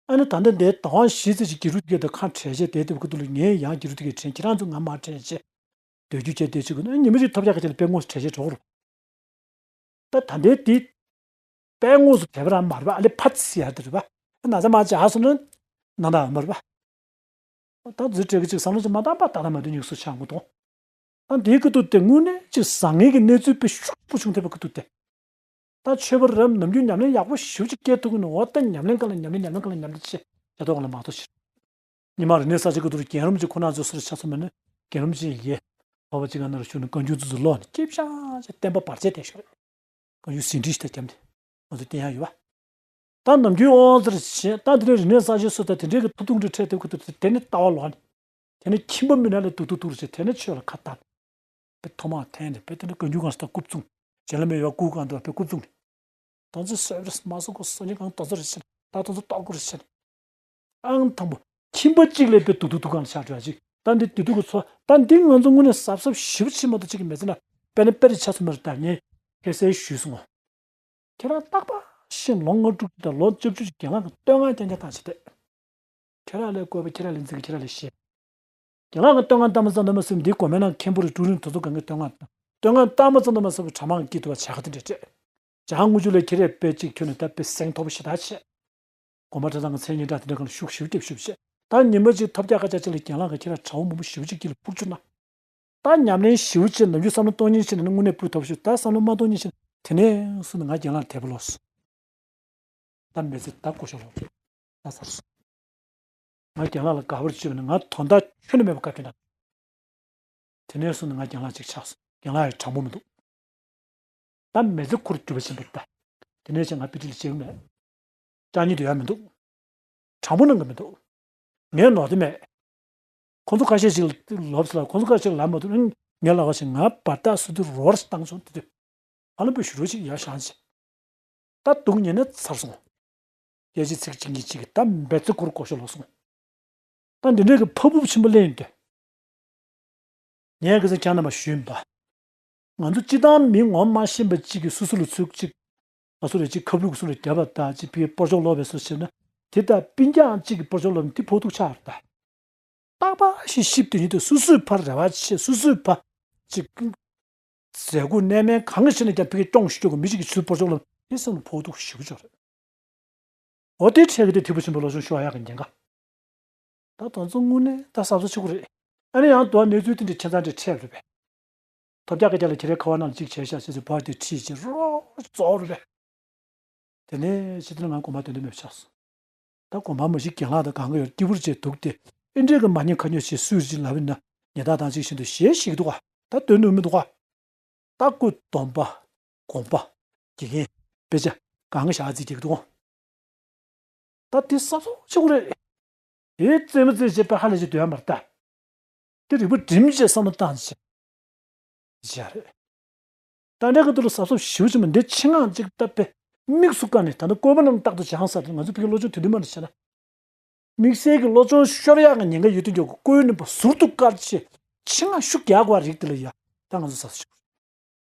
ཨ་ནི་ད་ལྟ་འདིར་ཟླ་བ་བཞི་ཙམ་ཞིག་གི་རུ་དེ་ག་དང་ཁ་བྲལ་བྱས་བསྡད་དེ་བ་ཁུ་ཐུག་ལ། ངས་ཡང་གི་རུ་དེ་གའི་དྲན། ཁྱེད་རང་ཚོ་ང་མར་དྲན་བྱས་སྡོད་རྒྱུ་བྱས་བསྡད་ཅིག་གི་ན། ཉི་མ་ཅིག་ཐོབ་རྒྱག་ག་ཅིག་ལ་དཔེ་དངོས་སུ་བྲལ་བྱས་འགྲོ་གི་རེད། ད་ད་ལྟའི་དེ་དཔེ་དངོས་སུ་བྲལ་བ་རང་མ་རེད་པ། ཨ་ལེ་ཕར་ཚིག་ཡར་དེ་རེད་པ། ཨ་ན་ཚ་མར་འཇགས་སོང་ན་ནང་ད་མ་རེད་པ། ད་འཛུལ་བྲལ་གྱི་ཅིག་བསམ་བློ་ཅིག་མ་བཏང་པ་ད་ལྟ་མ་དུས་ཉིག་སུ་ཆགས་འགོ་དང་། ད་འདིའི་ཁུ་ཐུག་དེ་དངོས་གནས་ཅིག་བཟང་ངན་གྱི་གནས་ཚུལ་དཔེ་ཤུགས་པོ་བྱུང་ཐེབས་པའི་ཁུ་ཐུག་དེ། ད་ཆོས་པ་རབ་ནམ་རྒྱུན་ཉམས་ལེན་ཡག་པོ་ཞེ་པོ་ཅིག་སྐྱེལ་ཐུབ་ཀྱི་ནི། འོ་ད་ཉམས་ལེན་ག་ལ་ཉམས་ལེན། ཉམས་ལེན་ག་ལ་ཉམས་ལེན་བྱེད་བྱེད་ཐོག་ལ་མ་གཏོགས་ཕྱིར། ཉི་མ་རིག་གནས་གསར་བརྗེ་ཁུ་ཐུག་རྒན་རབས་ཅིག་ཁོ་ན་ཚོ་སུ་རེ་ཆགས་སོང་མེད་ན། རྒན་རབས་ཅིག་ཡིན་གྱི། ཕོར་པ་ཅིག་ག་ན་རུ་ཞུགས་ནས་བཀའ་འགྱུར་ཚོ་ཚོ་ཀློག་ནས་སྐྱིད་ཤང་ཅིག་བསྟན་པ་བར་ཆད་དེ་ཤོར་རེད། བཀའ་འགྱུར་ཟིན་བྲིས་ཤིག་ད་བརྒྱབ་ནས་ང་ཚོ་བསྟན་ཡག་ཡོད་པ། ད་ནམ་རྒྱུན་དབང་ཚར་བྱས། ད་འདི་འདྲའི་རིག་གནས་གསར་བརྗེ་སུ་ད་དེ་འདྲའི་གི་ཐུབ་ཐུབ་འདྲ་འཕྲད་དེ་ཁུ་ཐུག་དེ་ནི་ལྟ་བ་ལོག་ནས། དེ་ནི་ཁྱིམ་པ་མི་སྣ་ལ་སྡུག་སྡུག་སྡུག་རུ་བྱས། དེ་ནི་ཆོས་ལ་ཁ་བཏང་། དཔེ་ཐོག་མར་འཐེན་ནས་དཔེ་དེ་འདྲ་བཀའ་འགྱུར་གང་ས་ད་རྐུབ་བཙུགས། བྱེད་ལ་མེད་ཡོད་རྐུ་གང་འདུག་དཔེ་རྐུབ་བཙུགས་ནས། ད་ཚོད་སོས་རེད་མ་སོ་གོ་སོ་ཉི་གང་ད་ཚོད་རེད་ཟེར། ད་ད་ཚོད་ལྟོགས་གོ་རེད་ཟེར། ཨང་དང་པོ། ཁྱིམ་པ་གཅིག་ལ་དཔེ་སྡུག་སྡུག་སྡུག་གང་ཆགས་འགྲོ་ཡ་ཅིག་ད་འདི་སྡུག་སྡུག་གི་ཚོ། ད་འདི་ང་ཚོ་དངོས་གནས་གཟབ་གཟབ་ཞེ་པོ་བྱེད་མ་ཐུབ་ཅིག་གི་མེད་ཚེ་ན། དཔེར་ན་དཔེ་རེ་ཆ་ཚང་མ་རེད། ད་ངས་ཁ་སང་ཞུས་སོང་ངོ་། ཁྱེད་རང་རྟག་པར་ཤིང་ལོ་ལྔ་དྲུག་ཅིག་དང་ལོ་བཅུ་བཅུ་ཅིག་རྒན་ལགས་ཀྱི་བསྟོད་བསྔགས་རྐྱང་རྐྱང་བཏང་བྱས་ཏེ། ཁྱེད་རང་ལ་བཀོད་པ། ཁྱེད་རང་ལ་འཛིན་གྱི། ཁྱེད་རང་ལ་ཞེད། རྒན་ལགས་ཀྱི་བསྟོད་བསྔགས་བཏང་མ་ཙམ་དུ་མ་ཟད། འདིའི་གོ་མའི་ནང་མཁན་པོ་རེད། ཀྲུའུ་རིན་དེ་ཚོ་གང་གི་བསྟོད་བསྔགས་དང་། བསྟོད་བསྔགས་བཏང་མ་ཙམ་དུ་མ་ཟད་པར་གྲྭ་མང་གི་སྐྱིད་སྡུག་བ་བྱ་དགའ་དེ་འདྲ་སྤྲད། བྱ་དངུལ་ཆུ་ལ་ཁྱེད་རས་དཔེ་གཅིག་ཁྱོན་ནས་ད་དཔེ་སེང་ཐོག་པོ་ཞེ་དྲག་བྱས། དགོན་པ་གྲྭ་ཚང་གི་མཚན་སྙན་གྲགས་དེ་འདྲ་གང་ལ་ཤུགས་ཞེ་པོ་རྒྱབ་ཤུགས་བྱས། ད་ཉི་མ་གཅིག་ཐོབ་རྒྱག་ག་ཅག་ཅིག་ལ་རྒན་ལགས་ཀྱིས་ཁྱེད་རང་གྲྭ་བ་མང་པོ་ཞེ་པོ་ཅིག་དཀྱིལ་ལ་ཕུར་བཅུག་ན། ད་ཉམས་ལེན་ཞེ་པོ་བྱས། ནམ་རྒྱུན་བསམ་བློ་གཏོང་མཁན་ཞིག་ནི་དངོས་གནས་སྤུས་དག་པོ་ཞིག་ད་བསམ་བློ་མ་གཏོང་མཁན་ཞིག་དེ་ནས་བཟུང་ནས་ང་རྒན་ལགས་དད་པ་ལོག་སོང་། ད་མི་ཚེ་ད་སྐོར་ཞོར་ལོག་ད་ཚར་སོང་། ང་རྒན་ལགས་ལ་དགའ་པོ་བྱས་པ་ནི་ང་དོན་དག་ཁྱོན་ནས་མེད་པ་བཀའ་དྲིན་དང་། དེ་ནས་བཟུང་ནས་ང་རྒན་ལགས་ཅིག་ཆགས་སོང་། རྒན་ལགས་ཡང་དྲང་པོ་མི་འདུག་ད་མི་ཚེ་ཁོར་འགྱུར་བ་ཕྱིན་པ་རེད་ད། དེ་ནས་ཀྱང་ང་དཔེ་ཁྲིད་ལ་བྱེད་ཀྱི་མེད། སྐྲག་སྣང་དུ་ཡོད་མི་འདུག་དྲང་པོ་གནང་གི་མི་འདུག་ངས་ནོར་འདི་མེད། ཁོང་ཚོ་ཁ་ཤས་ཤིག་ལབ་ཚར་ལ། ཁོང་ཚོ་ཁ་ཤས་ཤིག་ལབ་མ་ཐུབ། ངས་ལབ་པ་ཞིག་ང་བར་ཐག་སུ་དུ་རོར་བཏང་བྱུང་དེ་དུས། ཨ་ལ་པོ་ཞུ་རོགས་ཅིག་ཡར་བཞེངས་བྱས། ད་སྡུག་ཉེན་ནི་ཚར་སོང་། སྐད་ཆ་ཚིག་གཅིག་གཉིས་གཅིག་གིས་ད་མི་ཚེ་ཁོར་སྐོར་ཞོར་ལོག་སོང་། ད་འདི་འདྲའི་གི་ཕ་ཕུབ་ཆེན་པོ་ལེན་ཡོང་དུས། ངས་གི་ཚེ་ཁྱེད་རྣམ་པར་ཞུས་པ། ང་ཚོ་སྤྱི་བཏང་མི་ངོ་མ་ཤེས་པ་གཅིག་གིས་སུ་སུ་ལ་ཚུར་གཅིག་ང་ཚོ་རེ་གཅིག་ཁ་བུབ་ཀྱི་སུ་ལ་རྒྱབ་པ་དང་། གཅིག་ཕ་གིའི་སྤོ་ལྕོག་སློག་པའི་སུ་བྱས་ན། དེ་ལྟར་སྤུན་ཀྱག་གཅིག་གིས་སྤོ་ལྕོག་སློག་ན་དེ་ཕོག་ཐུག་ཆགས་རེད་ད། རྟག་པར་ཞིག་གཤིབ་དེ་ཉིད་དུ་སུ་སུས་ཕར་རེ་བ་བྱེད། སུ་སུས་ཕར་གཅིག་མཛད་སྒོ་གནས་མལ་གང་གི་ཕྱིར་ན་ཀྱང་ཕ་གིའི་སྐྱོང་ཞུ་རྒྱུ་གི་མི་གཅིག་གིས་ཚུར་སྤོ་ལྕོག་སློག་ན་དེ་སེམས་ལ་ཕོག་ཐུག་ཞེ་པོ་ཅིག་རེད། འོ་དེ་འཕྲད་གི་དེ་ཐེག་པ་ཆེན་པོའི་བློ་སྦྱོང་ཤོར་ཡག་གི་ཉེན་ཁ། ད་དོན་ཚོ་དངོས་གནས་ད་གཟབ་གཟབ་བྱེད་དགོས་རེད། ཨ་ནི་ཡང་དུ་བ་གནས་ཚུལ་དེ་འདྲའི་ཁྱད་མཚར་འདྲ་འཕྲད་རེད་པས། ཐོབ་རྒྱག་གི་རྒྱ་ལ་ཁྱེད་རའི་ཁ་བ་ནང་ལ་གཅིག་བྱས་ཤག་ཟེར་ཟེར་བར་དེ་ཁྲིད་བྱས་རོགས་རྩོག་རེད་པས། དེ་ནས་ཕྱི་དྲོ་ང་དགོན་པ་དོན་དུ་མེད་པ་ཆགས་སོང་། ད་དགོན་པ་མ་གཞི་རྒན་ལགས་དང་གང་ག་ཡོད་སྐྱིད་པོར་བྱས་འདུག་སྟེ། ཨེ་འདྲས་ཀྱི་མ་ཉེས་ཁ་ཉེས་བྱས་སུས་ཅིག་ལབ་ཡིན་ན་ཉེས་དག་དང་གཅིག་བཞིན་དུ་ཞེ་ཞིག་འདུག་ག་ད་དོན་དུ་མི་འདུག་ག་ད་སྐུ་སྡོམ་པ། དགོངས་པ། དགེ་རྒན། དཔེ་ཆ། གང་ག་བཞག་རྩིས་རྒྱག་གི་འདུག་ག་ད་དེ་གཟབ་གཟབ་བྱེད་དགོས་རེད། དེ་རྩེད་མོ་རྩེ་བྱས་པ་ཧ་ལས་ཅིག་སྡོད་ཡ་མ་རེད་ད། དེ་རིག་པ་སྒྲིམ་བྱས་བསམ་བློ་བཏང་བྱས། བྱས་རེད། ད་འདྲ་གི་དུ་ལ་གཟབ་གཟབ་ཞེ་པོ་བྱེད་མ། འདི་ཆེད་མངགས་ཅིག་བཏབ་པས་དམིགས་སུ་བཀར་ནས། ད་ལྟ་བཀོད་པ་རྣམས་རྟག་ཏུ་སྦྱང་ཟེར་ཏེ། ང་ཚོ་ཕ་གིའི་བློ་སྦྱོང་དེ་དུས་མ་ནས་བྱས་ན། དམིགས་བསལ་གྱི་བློ་སྦྱོང་ཤོར་ཡག་གི་ཉེན་ཁ་ཡོད་དུས་ཀྱང་བཀོད་པའི་རྣམ་པ་ཟུར་དུ་བཀར་བྱས་ཆེད་མངགས་ཤུགས་རྒྱག་དགོས་པ་རིགས་དེ་ལ་ཡ་ད་ང་ཚོ་གཟབ་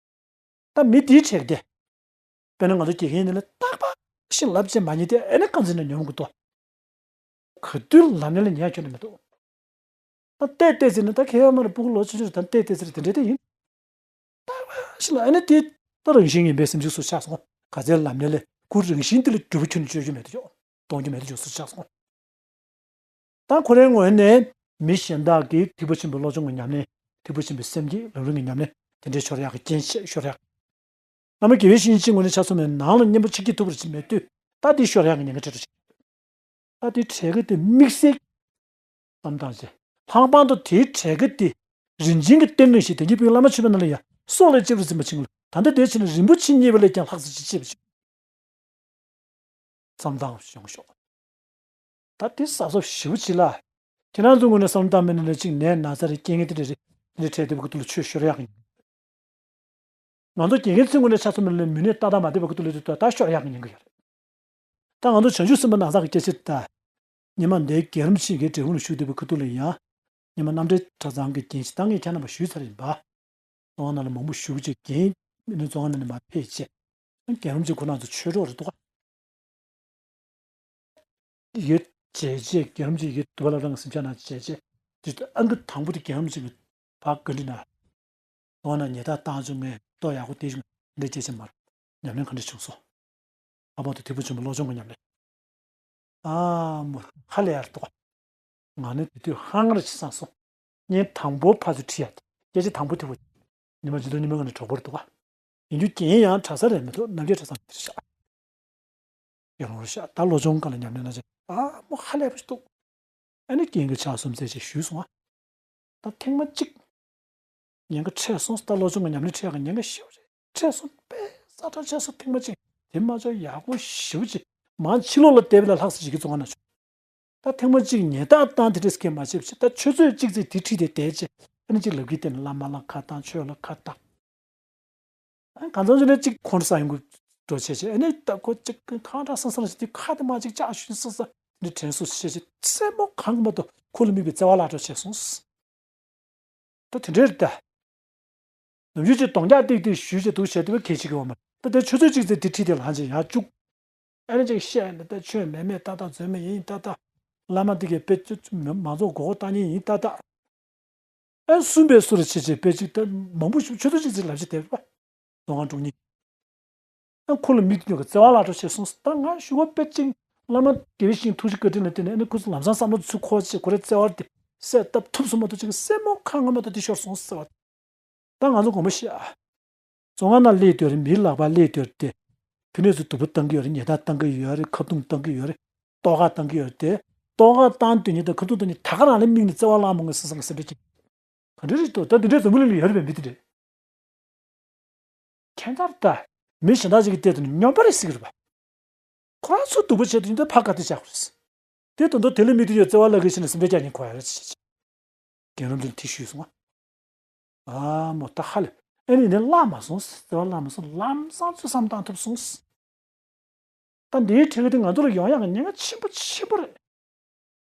གཟབ་བྱེད་དགོས། ད་མི་དེའི་གྲས་དེ། དཔེར་ན་ང་ཚོ་དགེ་རྒན་ཡིན་ན་རྟག་པར་ཤིང་ལབ་བྱས་མ་ཉན་དེ། ཨེ་ནི་རྐང་འཛིན་ན་ཉོན་གི་འདུག་ག་དུས་ལབ་ནས་ལ་ཉན་ཁྱོན་ནས་མི་འདུག་ད་བལྟས་བལྟས་ཟེར་ན་ད་ཁྱེད་ཡ་མར་སྤུ་གུ་ལོ་ཆུང་ཆུང་རེད། ད་བལྟས་བལྟས་ཟེར་དེ་འདྲ་དེ་ཡིན། རྟག་པར་ཤིང་ལ་ཨེ་ནི་དེ་ད་རང་བཞིན་ཡིན་པའི་སེམས་ཤུགས་སུ་ཆགས་སོང་། ག་ཚད་ལབ་ནས་ལས་ཁོ་རང་བཞིན་དེ་ལ་འགྱུར་བ་ཁྱོན་ནས་བཅོས་རྒྱུ་མེད་དུ་ཆོག་གཏོང་རྒྱུ་མེད་དུ་ཆོག་སུ་ཆགས་སོང་། ད་ཁོ་རའི་ངོས་ནས་མི་གཞན་དག་གིས་ཐེག་པ་ཆེན་པོའི་བློ་སྦྱོང་གི་ཉམས་ལེན། ཐེག་པ་ཆེན་པོའི་སེམས་བསྐྱེད་ལམ་རིམ་གྱི་ཉམས་ལེན་དེ་འདྲའི་ཤོར་ཡག་གི་རྐྱེན་བྱས་ཤོར་ཡག་བླ་མ་དགེ་བའི་བཤེས་གཉེན་གྱི་ངོས་ནས་ཆ་མཚོན་ན་ནང་ལ་མཉམ་པོ་ཆགས་ཀྱི་ཐུབ་པ་ཅིག་མེད་དུས། ད་འདི་ཤོར་ཡག་གི་ཉེན་ཁ་འཕྲད་འགྲོ་ཞིག་ད་འདི་འཕྲད་གི་དེ་དམིགས་བསལ་བསམ་སྟངས་བྱས། ལྷག་པར་དུ་དེའི་འཕྲད་གི་དེ་རིན་ཆེན་གྱི་རྟེན་རིང་ཞིག་དེ་ཉིད་པའི་བླ་མ་མཆོད་པའི་ནང་ལ་ཡ་སྲོག་ལས་གཅེས་པར་འཛིན་པ་ཅིག་ལ། ད་ལྟ་དེ་ཕྱིན་ན་རིན་པོ་ཆེ་རྙེད་པ་ལས་ཀྱང་ལྷག་ས་ཅིག་ཅེས་པ་ཅིག་བསམ་སྟངས་ཡོང་ཤོག་ད་དེ་གཟབ་གཟབ་ཞེ་པོ་ཅིག་ལ། ཁྱེད་རང་ཚོའི་ངོས་ནས་བསམ་བློ་བཏང་མིན་ནས་ལས་གཅིག་ནད་ན་ཚ་རེད། རྐྱེན་ངན་དེ་འདྲ་རེད། འདི་འདྲ་འཕྲད་དེ་བ་ཁུ་ཐུག་ལ་ཆོས་ཤོར་ཡག་གི་ཉེན་ཁ་ཡོད། ང་ཚོ་དགེ་རྒན་ཚོའི་ངོས་ནས་ཆ་མཚོན་མིན་ལ་མི་ནད་ཏག་ཏག་མ་བསྡད་པ་ཁུ་ཐུག་ལ་དུས་ད་ཤོར་ཡག་གི་ཉེན་ཁ་ཡོད་རེད། ད་ང་ཚོ་བྱང་ཆུབ་སེམས་དཔའ་ནང་ཚགས་ཀྱི་སྐད་ཆ་ད། ཉི་མ་འདིའི་རྒན་རབས་ཅིག་གི་འབྲས་སྤུངས་ལ་བཞུགས་བསྡད་པ་ཁུ་ཐུག་ལ་ཡང་། ཉི་མ་རྣམ་འདྲེན་གྲྭ་ཚང་གི་རྒན་ཞིག་ད་ངས་ཁྱེད་རྣམ་པ་ཞུས་ཚར་ཡིན་པ། གསང་བ་ནང་ལ་མང་པོ་བཞུགས་ཀྱི་རྒན་ ཨ་ནི་རྫོང་ཁ་ནང་ནས་མར་ཕེབས་བྱས། རྒན་རབས་ཅིག་ཁོ་རང་ཚོ་ཆོས་གྲོགས་རེད་འདུག་ག་ཡོད་བྱས་བྱས། རྒན་རབས་ཅིག་ཡོད་འདུག་པ། ལབ་རང་གི་སེམས་ཅན་ནང་བྱས་བྱས། དེ་ཨང་ཀི་དང་པོ་དེ་རྒན་རབས་ཅིག་གིས་ཕར་བཀའ་འདྲི་གནང་། རྫོང་ཁ་ནང་ཉལ་ཐ་བཏང་བྱུང་ངས་ལྟོ་ཡག་པོ་དེ་བྱུང་འདི་བྱས་བྱས་མར། ཉམས་ལེན་ག་འདྲ་བྱུང་སོང་། ཨ་ཕོ་དང་དེ་བུ་ཆུང་བ་བློ་སྦྱོང་གི་ཉམས་ལེན། ཨ་མོ་ཧ་ལས་ཡར་འདུག་ག་ང་ནི་དེ་དུས་ཧང་ར་ཆེ་སང་སོང་། ངས་དང་པོ་ཕར་ཚུར་ཁྲིད་ཡ་དེ། སྐད་ཆ་དང་པོ་དེ་བུ། ཉི་མ་བཞི་སྟོང་ཉི་མ་ང་ནི་གྲོགས་པོ་རེད་འདུག་ག་ཡིན་རྒྱུ་རྐྱེན་ཡང་གྲྭ་ས་རེད་མི་འདུག་རྣམ་རྒྱལ་གྲྭ་ཚང་དེར་བཞག་དགེ་སློང་རེད་ཤག་ད་བློ་སྦྱོང་སྒང་ལ་ཉམས་ལེན་གནང་བྱས། ཨ་མོ་ཧ་ལས་པ་ཞིག་འདུག་ཨ་ནི་རྐྱེན་གྱིས་ཆགས་སོང་ཟེར་བྱས་ཞུས་སོང་ཨ། ད་ཐེངས་མ་གཅིག་ཉེན་ཁ་འཕྲད་སོང་། ད་བློ་སྦྱོང་གི་ཉམས་ལེན་འཕྲད་ཡག་གི་ཉེན་ཁ་ཞེ་པོ་ཅིག་འཕྲད་སོང་། དཔེ་ཛ་དྲག་ཆགས་སོང་། ཐེངས་མ་གཅིག་དེ་མ་ཆོག་ཡག་པོ་ཞེ་པོ་ཅིག་མར་ཕྱི་ལོགས་ལ་བལྟས་པ་ལས་ལྷག་ཙམ་ཞིག་གི་རྫོང་ཁ་ནང་བྱུང་། ད་ཐེངས་མ་གཅིག་ཉལ་ཐ་བཏང་དེ་འདྲས་སྐད་མ་བྱས་པ་ཅིག་ད་ཆུ་ཚོད་གཅིག་ཙམ་དེ་ཁྲིད་དེ་བསྡད་བྱས། ཨ་ནི་གཅིག་ལབ་ཀྱི་བསྡད་ནས་བླ་མ་ལ་ཁ་བཏང་། ཆོས་ལ་ཁ་བཏང་། ཨ་གང་འཚམ་ཞིག་ནས་གཅིག་ཁོང་ཁྲོ་ཟ་ཡོང་གི་འགྲོ་བྱས་བྱས། ཨ་ནི་ད་ཁོ་གཅིག་ཁ་བཏང་སང་སང་ཞིག་དེ་ཁ་དེ་མ་གཅིག་ལྕགས་ཞུན་སང་སང་དེ་དྲན་སོང་བྱས་བྱས། སེན་མོ་གང་གི་མ་གཏོགས་ཁོ་ལ་དམིགས་པའི་བརྩེ་བ་བརླག་འགྲོ་བྱས་སོང་། ད་དེ་འདྲའི་རེད་ད། ནམ་རྒྱུན་གྱི་གདོང་རྒྱག་ཏིག་ཏིག་ཞུས་བྱས་འདུག་བྱས་དུས་གལ་ཆེ་གི་ཡོད་མ་རེད། ད་དེ་ཆུ་ཚོད་གཅིག་ཙམ་དེ་ཁྲིད་དེ་ལངས་བྱས་ཡར་བཅུག་ཨ་ནི་ཅིག་བཤད་ནས་ད་ཆོས་མེད་མེད་ཏག་ཏག། རྫུན་མ་ཡིན་ཏག་ཏག། བླ་མ་དེ་གས་དཔེ་ཆ་མང་ཚོགས་མགོ་སྐོར་བཏང་མཁན་ཡིན་ཏག་ཏག། ཨ་གསུམ་པའི་སུ་རེད་བྱས་བྱས་དཔེ་ཅིག་ད་མང་པོ་ཞིག་ཆུ་ཚོད་གཅིག་ཙམ་ལབ་བྱས་བསྡད་པ། རྫོང་ཁ་འགྲོ་མཁན། ཨ་ཁོ་ལ་དམིགས་ཏེ་ཉོ་གི་བརྩེ་བ་བརླག་འགྲོ་བྱས་སོང་། ད་ང་ཞུ་བ་དཔེ་ཅིག་བླ་མ་དགེ་བའི་བཤེས་གཉེན་ཐུགས་རྗེ་བཀའ་དྲིན་ལ་བརྟེན་ནས། ཨ་ནི་ཁོ་ཚོ་ལམ་སང་བསམ་བློ་ཚུར་འཁོར་བྱས། ཁོ་རའི་བརྩེ་བ་དེ་གསལ་བཏབ་ཐུབ་སོང་མ་གཏོགས་ཅིག་སེན་མོ་གང་གི་མ་གཏོགས་དེ་ཤོར་སོང་ཟེར་བ། ད་ང་ཚོ་དགོངས་པ་བཞེས་ཨ། རྫོང་ཁ་ནང་སླེབས་དུས་རེད། མིའི་ལག་པ་སླེབས་དུས་རེད་དེ། ཕི་ནས་ཚུར་སྡུག་པོ་བཏང་གི་ཡོད་རེད། ཉལ་ཐ་བཏང་གི་ཡོད་རེད། ཁ་རྡུང་བཏང་གི་ཡོད་རེད། ལྟོ་ག་བཏང་གི་ཡོད་རེད་དེ། ལྟོ་ག་བཏང་དུས་ཉལ་ཐ་ཁ་རྡུང་བཏང་ནས་ད་ག་རང་ལ་དམིགས་ནས་བརྩེ་བ་བརླག་མ་དགོས་བསམ་བསམ་གི་སེམས་ཁྲལ་ཅིག་ག་འདྲ་རེད་འདུག་ད་འདི་འདྲའི་འཛམ་བུ་གླིང་ལ་ཡོད་རེད་པས་མི་འདི་འདྲས། ཁྱད་མཚར་ད། མི་གཞན་དག་ཅིག་གིས་བལྟས་དུས་ནི་སྨྱོན་པ་རེད་ཟེར་གི་རེད་པ། ཁོ་རང་ཚོ་སྡུག་པོ་བྱས་དུས་ཉིན་དེ་ཕར་ཁ་གཏད་བཅག་དགོས་རེད། དེ་དོན་དུ་དེ་ལ་མི་དེ་ཡོད་བརྩེ་བ་བརླག་གི་ཕྱིན་ནས་སེམས་ཁྲལ་རྒྱག་མཁན་ཁོ་ཡ་རེད་ཅེས། རྒན་རབས་ཚོས་དེ་ཞུས་སོང་ཨ། མོ་ད་ཧ་ལས། ཨེ་ནི་ནི་བརླག་མ་སོང་། བརྩེ་བ་བརླག་མ་སོང་། ལམ་སང་ཚོད་བསམ་བཏང་ཐུབ་སོང་། ད་འདིའི་ཁྲིད་ཀ་དེ་ང་ཚོ་ལ་ཡོང་ཡག་གི་ཉེན་ཁ་ཆེན་པོ་ཆེན་པོ་རེད།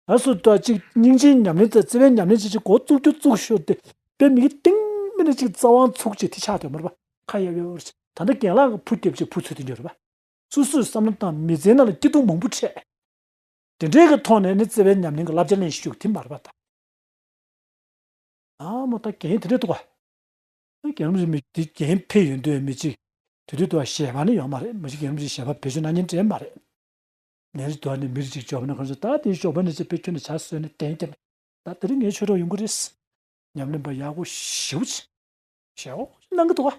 ང་ཚོ་ད་ཅིག་སྙིང་རྗེའི་ཉམས་ལེན་དང་བརྩེ་བའི་ཉམས་ལེན་བྱེད་ཅིག་འགོ་བཙུགས་རྒྱུ་བཙུགས་ཤོར་ཏེ། དཔེ་མི་གི་སྟེང་མི་ནས་ཅིག་རྩ་དབང་ཚུགས་ཅིག་དེ་ཆགས་དོན་མ་རེད་པ། ཁ་ཡབ་ཡབ་རེད། ད་ལྟ་རྒན་ལགས་ཀྱི་བུ་རྒྱབ་ཅིག་བུ་ཚོད་དེ་འགྱུར་རེད་པ། སོ་སོས་བསམ་བློ་བཏང་མི་ཚེའི་ནང་ལ་སྐྱིད་སྡུག་མང་པོ་འཕྲད། དེ་འདྲའི་གི་ཐོག་ནས་ནི་བརྩེ་བའི་ཉམས་ལེན་གྱི་བསླབ་བྱ་ལེན་ཤེས་རྒྱུ་དེ་མ་རེད་པ་ད། ཨ་མོ་ད་རྒན་དེ་འདྲས་འདུག་ག་རྒན་རབས་ཅིག་མི་དེ་རྒན་ཕེབས་ཡོང་དུས་མི་གཅིག་དེ་དུས་དུ་བ་གཞས་པ་ནི་ཡོད་མ་རེད། མི་གཅིག་རྒན་རབས་ཅིག་གཞས་པ་བེད་སྤྱོད་གནང་མཁན་འདྲས་མ་རེད། ལན་རེ་དུ་བ་ནི་མི་རིགས་ཅིག་འབྱོར་བ་ནི་གང་ཟེར། ད་དེའི་ཞོགས་པ་ནས་ཅིག་དཔེ་ཁྱོན་ནས་ཇ་བཟོས་ནས་གདན་བསྐྱབས་ནས། ད་དེ་རིང་ངའི་ཆོས་གྲོགས་ཡོང་གི་རེད། ཉམས་ལེན་པ་ཡག་པོ་ཞེ་པོ་ཅིག་ཞེ་པོ་ཅིག་གནང་གི་འདུག་ག་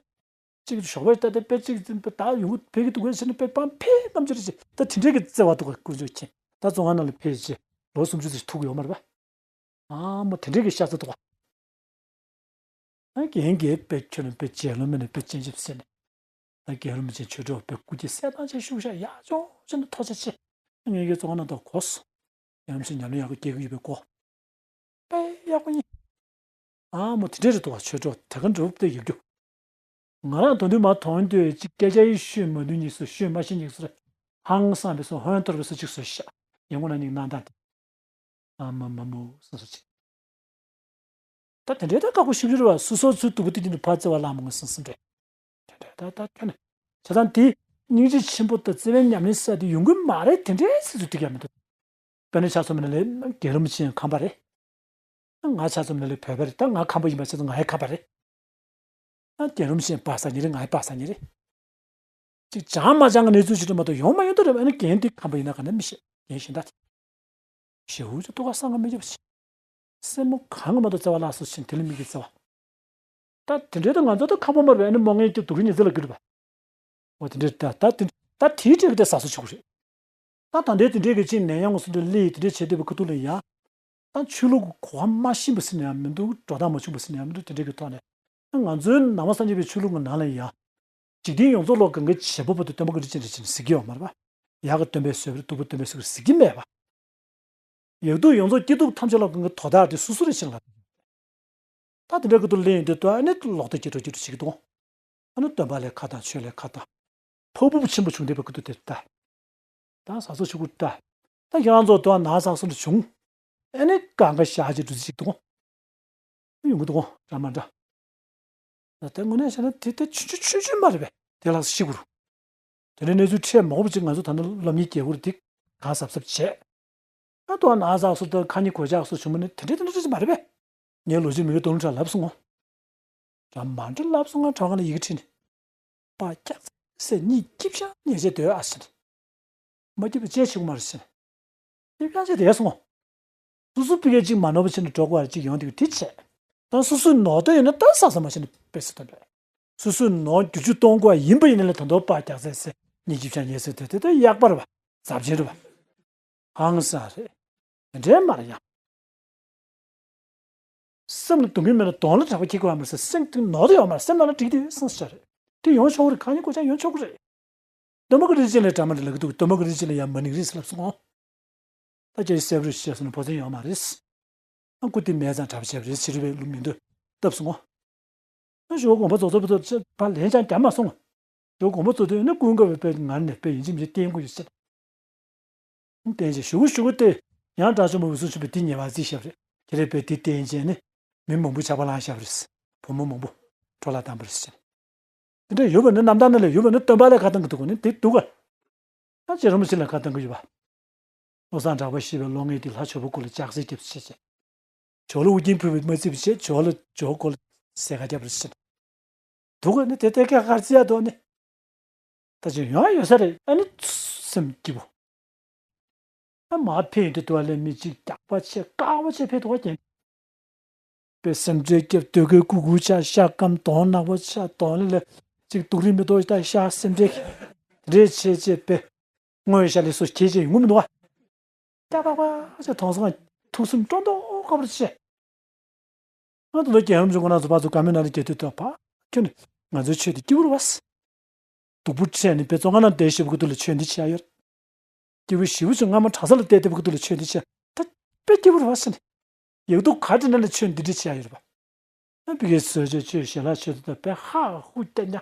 གཅིག་ཞོགས་པ་ད་ལྟ་དཔེ་གཅིག་ད་ཡོང་གི་ཕེབས་ཀྱི་འདུག་ག་ཟེར་ནས་དཔེ་སྤང་ཕེབས་གནམ་ལྕགས་རེད་ཅེས། ད་དེ་འདྲས་ཀྱི་བརྩེ་བ་འདུག་ག་དཀོན་མཆོག་མཁྱེན། ད་རྫོང་ཁ་ནང་ལ་ཕེབས་ཅེས་ལོ་སུམ་ཅུ་ཙམ་ཐུག་གི་ཡོད་མ་རེད་པ། ཨ་མ་དེ་འདྲའི་གི་ཤ་ཚ་འདུག་ག་ཨ་རྒན་གྱིས་དཔེ་ཁྱོད་ནི་དཔེ་རྗེས་ལོ་མི་ནི་དཔེ་སྤྱན་ཆབ་ཟེར་ནས། ད་རྒན་རབས་མི་ཆེན་ཆོས་གྲོགས་དཔེ་སྐུ་སྐྱེ་གསལ་ཐང་ཆེ་ཤུགས་ཤ་ཡག་ཅོག་ཅོ་ནི་ཐོག་ཆ་ཆེ། ངས་ཀྱི་རྫོང་ཁ་ནང་དུ་གོ་སོང་། རྒན་རབས་མི་ཆེན་ཉམས་ལེན་ཡག་པོ་སྐྱེལ་གི་ཡོད་པའི་སྐོར། དཔེ་ཡག་པོ་ཡིན། ཨ་མོ་དེ་འདྲས་རེད་འདུག་ག་ཆོས་གྲོགས་དེ་ག་འགྲུབ་དེ་ཡོད་རྒྱུ། ང་རང་དོན་དུ་མ་མཐོང་དུས་ཅིག་སྐད་ཆ་ཡི་ཤོད་མ་ནུས་གཉིས་སུ་ཤོད་མ་ཤེས་གཉིས་སུ་རེད། ཧང་སངས་པའི་སུ་ཧོན་ཐོར་བའི་སུ་གཅིག་སུ་ཤ། ཡང་ངོ་ན་ཉིག་སྣང་དང་དེ། ཨ་མ་མ་མོ་སུ་སུ་ཅིག་ད་དེ་འདྲའི་ད་ཁག་པོ་ཞིག་རེད་བ། སུ་སོ་སོའི་སྡུག་པོ་དེ་ཀྱི་ནི་ཕར་བརྩེ་བ་ལ་མ་ངོས་སུ་སུ་འདྲ། དེ་འདྲ་ད་ད་ཁྱོད་ནི། བྱས་ཙང་དེ་སྙིང་རྗེ་ཆེན་པོ་དང་བརྩེ་བའི་ཉམས་ལེན་ཟེར་དེ་ཡོང་གི་མ་རེད། དེ་འདྲའི་སྲིད་ཚུལ་དེ་ཀྱང་མི་འདུག་དཔེར་ན་ཆ་ཚང་མ་ནི་ལས་རྒན་རབས་མི་ཆེན་ཁམས་པ་རེད། ང་ཆ་ཚང་མ་ནི་ལས་བོད་པ་རེད། ད་ང་ཁམས་པ་ཡིན་པ་ཆ་ཚང་ང་ཡི་ཁམས་པ་རེད། ཨ་རྒན་རབས་མི་ཆེན་པ་སངས་ཉིན་རེ་ང་ཡི་པ་སངས་ཉིན་རེ། ཅིག་བྱང་མ་བྱང་གི་གནས་ཚུལ་ཞིག་རེད་མ་གཏོགས་ཡོང་མ་ཡོང་དུ་རེད། ཨ་ནི་རྒན་དེ་ཁམས་པ་ཡིན་ན་ག་ནས་མི་ཤེས། རྒན་གཞན་དག་དེ། ཞེ་པོ་ཅིག་ལྟོ་ག་བསམ་ག་མི་རྒྱབ་ཅིག་སེན་མོ་གང་གི་མ་གཏོགས་བརྩེ་བ་བརླག་སོང་ཕྱིན། དེ་ལ་མི་གི་བརྩེ་བ། ད་དེ་འདྲའི་ད་ང་ཚོ་ད་ཁམས་པ་མ་རེད། ཨ་ནི་མོ་ངའི་ཀྱི་སྡུག་རུས་ཉི་ཚེ་ལ་གི་རེད་པ། འོ་དེ་འདྲའི་ད་ད་དེ་ད་དེའི་གྲས་ཀྱི་ད་ཟ་སོ་ཆུ་གུ་རེད། ད་ད་འདྲའི་དེ་འདྲའི་གི་ཅིག་ནད་ཡམས་སུ་འདྲ་སླེབས་དེ་འདྲའི་བྱེད་འདོད་པའི་ཁུ་ཐུག་ལ་ཡ། ད་ཆོས་ལུགས་ཀྱི་གོ་བ་མ་ཤེས་པ་ཟེར་ན་ཡང་མི་འདུག་འགྲོ་སྟངས་མ་བྱུང་བ་ཟེར་ན་ཡང་མི་འདུག་དེ་འདྲའི་གི་ཐོག་ནས། ང་ཚོའི་ནང་པ་སངས་རྒྱས་པའི་ཆོས་ལུགས་ཀྱི་ནང་ལ་ཡ། འཇིག་རྟེན་ཡོངས་རྫོགས་ལ་གང་གི་བྱེད་པོ་བར་དུ་སྟོན་པ་བཀའ་དྲིན་ཅན་རེད་ཅེས་ཟེར་གྱི་ཡོད་མ་རེད་པ། ཡག་གི་སྟོན་པས་གསོས་པ་རེད། སྡུག་པའི་སྟོན་པས་གསོས་པ་རེད་ཟེར་གྱི་མེད་པ། ཡག་སྡུག་ཡོངས་རྫོགས་སྐྱིད་སྡུག་ཐམས་ཅད་ལ་གང་གི་དོ་བདག་དེ་སོ་སོ་རེད་ཅེས་ལབ། ད་དེ་འདྲ་གི་དུ་ལེན་ཡོང་དུས་ད་ཨ་ནི་ལོག་སྟེ་སྐྱིད་འགྲོ་སྐྱིད་འགྲོ་བྱེད་ཀྱི་འདུག་ཨ་ནི་སྟོན་པ་ལ་ཁ་བཏང་ཆོས་ལ་ཁ་བཏང་། ཕ་ཕུབ་ཆེན་པོ་བྱུང་བསྡད་པའི་སྐུ་དུས་དེར་ད། ད་ཟ་སོ་ཆུ་ཁུར་ད། ད་ཁྱེད་རང་ཚོ་དུ་ན་ཟ་སོ་འདྲ་བྱུང་། ཨ་ནི་གང་ག་ཞག་ཅིག་འགྲོ་ཅིག་འདུག་ཡོང་གི་འདུག་འདྲ་མ་འདྲ། ད་དེ་དངོས་གནས་བྱས་ན་དེ་དེ་ཆུང་ཆུང་ཆུང་ཆུང་མ་རེད་པས། དེ་ལ་ཤི་དགོས་རུ། དེ་ནས་གནས་ཚུལ་འཕྲད་མ་དགོས་པ་ཅིག་ང་ཚོ་ད་ནི་སློབ་གཉེར་རྒྱག་དགོས་རུ་དེ་གང་གཟབ་གཟབ་བྱས། ད་དུང་ན་ཚ་སོ་ད་ཁ་ཉིན་གོད་ཆག་སོ་བྱུང་མ་ནི་དེ་འདྲ་དེ་འདྲ་ཅིག་མ་རེད་པས། ངའི་ལོ་རྒྱུས་མི་གི་དོ་སྣང་དྲག་ལབ་སོང་ངོ་། དྲ་མ་འདྲ་ལབ་སོང་ང་དྲ་ག་ལ་ཡི་གེ་ཁྲིད་ནས། པ་ཀྱག་སེ་གཉིད་སྐྱིབ་ཤག་ཉལ་བྱས་སྡོད་ཨ་ཟེར། མ་སྐྱིད་པ་ཅེས་བྱེད་དགོས་མ་རེད་ཟེར། སྐྱིབ་ཤག་བྱས་བསྡད་སོང་ངོ་། སོ་སོ་ཕི་གའི་གཅིག་མ་ནོར་བ་བྱས་ནས་འགྲོ་དགོས་པ་གཅིག་ཡོང་དུས་དེ་བྱས། ད་སོ་སོའི་ནོར་འདོད་ཡོད་ན་ད་ས་ས་མ་བྱས་ནས་དཔེ་སྲིད་དོན་རེད། སོ་སོའི་ནོར་བསྒྱུར་བཅོས་གཏོང་དགོས་པ་ཡིན་པ་ཡིན་ན་ལས་ད་དོ་པ་ཀྱག་སེ་སེ་གཉིད་སྐྱིབ་ཤག་ཉལ་སེ་སྡོད་དེ་ད་ཡག་པ་རེད་པ། ཟབ་ཆེན་རེད་པ། ཧང་སང་རེད། དེ་འདྲའི་མ་རེད་ཡང་། སེམས་ལ་སྡུག་བསྔལ་མེད་ན་གདོང་ལ་དྲེག་པ་འཁྱེར་དགོས་པ་མ་ཟད་སེམས་དེ་ནོར་དུ་ཡོད་མ་རེད། སེམས་ནང་ལ་འགྲིག་དུས་སེམས་ཤར་རེད། དེ་ཡོང་ཆོག་གི་རེད། གང་ཡིན་གོ་ཆ་ཡོང་ཆོག་གི་རེད། སྟོན་པ་གི་རིགས་ཅན་ལ་དྲ་མ་འདི་ལ་གི་འདུག་སྟོན་པ་གི་རིགས་ཅན་ལ་ཡང་མ་ནིང་རེད་ཟེར་ལབ་སོང་ངོ་། ད་ཁྱེད་གསལ་པོ་རེད་ཤེས་སོང་ན་ཕོ་མཚན་ཡོད་མ་རེད། ཨ་ཁུ་དེ་མེད་ཙང་གྲབས་བྱས་པ་རེད་ཕྱི་རི་བའི་ལུགས་མི་འདུག་བཏབ་སོང་ངོ་། ཨ་ཞོ་དགོན་པ་རྫོགས་ཚར་བར་དུ་ཕར་ལན་ཅང་རྒྱབ་མ་སོང་ངོ་། ཞོ་དགོན་པ་རྫོགས་དུས་ནི་ཀུན་དགའ་བའི་དཔེ་ངར་ནས་དཔེ་ཡིན་གཅིག་མིན་གཅིག་བསྟན་དགོས་ཡོད་ཟེར། བསྟན་བྱས་ཞུ་གུ་ཞུ་གུ་སྟེ་ཡང་དགྲ་བཅོམ་པ་འོད་སྲུང་ཆེན་པོས་འདི་ཉེས་པ་རྩིས་བཞག་པ་རེད། ཁྱེད་རས་དཔེ་འདི་བསྟན་བྱས་ནི་མི་མང་པོ་ཆགས་པ་ལངས་བཞག་པ་རེད། བུ་མོ་མང་པོ་འཕྲོ་བརླག་བཏང་པ་རེད་ཟེར། དེ་འདྲ་ཡོད་པ་ནི་རྣམ་ཐར་ནང་ལ་ཡོད་པ་ནི་སྟོན་པ་ལ་ཁ་བཏང་གི་འདུག་གོ་ནི་དེ་འདུག་ག་ད་རྗེ་རིན་པོ་ཆེ་ལ་ཁ་བཏང་གི་ཡོད་པ། བློ་བཟང་གྲགས་པ་ཞེས་པའི་བློ་ངན་དེ་ལྷ་ཇོ་བོ་སྐོར་ལ་ལྕགས་སྲེག་རྒྱབ་ཟེར་བྱས། ཇོ་ལ་ཨུ་རྒྱན་ཕུལ་བའི་མ་བརྩིས་པ་བྱས་ཇོ་ལ་ཇོ་སྐོར་ལ་སྲེག་ག་རྒྱབ་རེད་ཟེར། འདུག་ག་ནི་དེ་ལྟའི་སྐད་གར་རྩི་ཡ་འདུག་ནི། ད་ཅི་ཡོང་ཡ་ཡོད་ས་རེད་ཨ་ནི་སེམས་སྐྱིད་པོ། ཨ་མ་ཕེ་ཡོད་དུ་དུ་བ་ལས་མི་གཅིག་རྒྱག་པ་ཆེ་བཀག་པ་ཆེ་ཕེ་དུ་བ་རྒྱན། པའི་སེམས་ཁྲལ་སྐྱབས་སྟོད་གོས་ཀུ་ཀུ་ཆ་ཤ་སྐམ་གདོང་ནག་པོ་ཆ་གདོང་ལེ་ལེ་གཅིག་སྡུག་རིང་མི་ཏོག་ཤ་ཤ་སེམས་ཁྲལ་རེ་ཆེ་ཆེ་པའི་སྔོན་ཤ་ལས་སོ་ཁྱེད་ཅེས་ཡོང་མི་འདུག་བ། ཀྱ་པག་པག་ཅེས་མཐོང་སོང་ང་ཐུགས་སེམས་སྤྲོ་མདོག་ཁ་པོར་ཆེ། ང་ཚོ་ལ་རྒྱལ་ཡུམ་ཆུང་ཁོ་ན་ཚོ་ཕར་ཚུར་བཀའ་མོལ་གནང་ནས་རྒྱལ་དུས་ཐོག་ཕ་ཁྱོད་ནི་ང་ཚོའི་ཆོས་དེ་སྐྱིད་པོ་རེད་བ། སྡུག་པོ་འཕྲད་ནས་དཔེ་ཚོང་ཁང་ནང་བསྡད་ཞེ་པོ་གི་དུས་ལ་ཆོས་འདི་བྱས་ཡོད། སྐྱེ་བོ་ཞེ་པོ་ཅིག་སྔ་མ་གྲྭ་ས་ལ་བསྡད་བསྡད་པ་གི་དུས་ལ་ཆོས་འདི་བྱས་ད་དཔེ་སྐྱིད་པོ་རེད་བ་ཟེར་ནས། ཡག་སྡུག་ག་འདྲ་ན་ལ་ཆོས་འདི་འདྲ་བྱས་ཡོད་རེད་པ། ཨ་བི་གའི་བཟོས་བྱས་ཆོས་ཞལ་ལག་ཆོས་དེ་ད་དཔེ་ཧ་ཧུ་སྟེ་ཉ།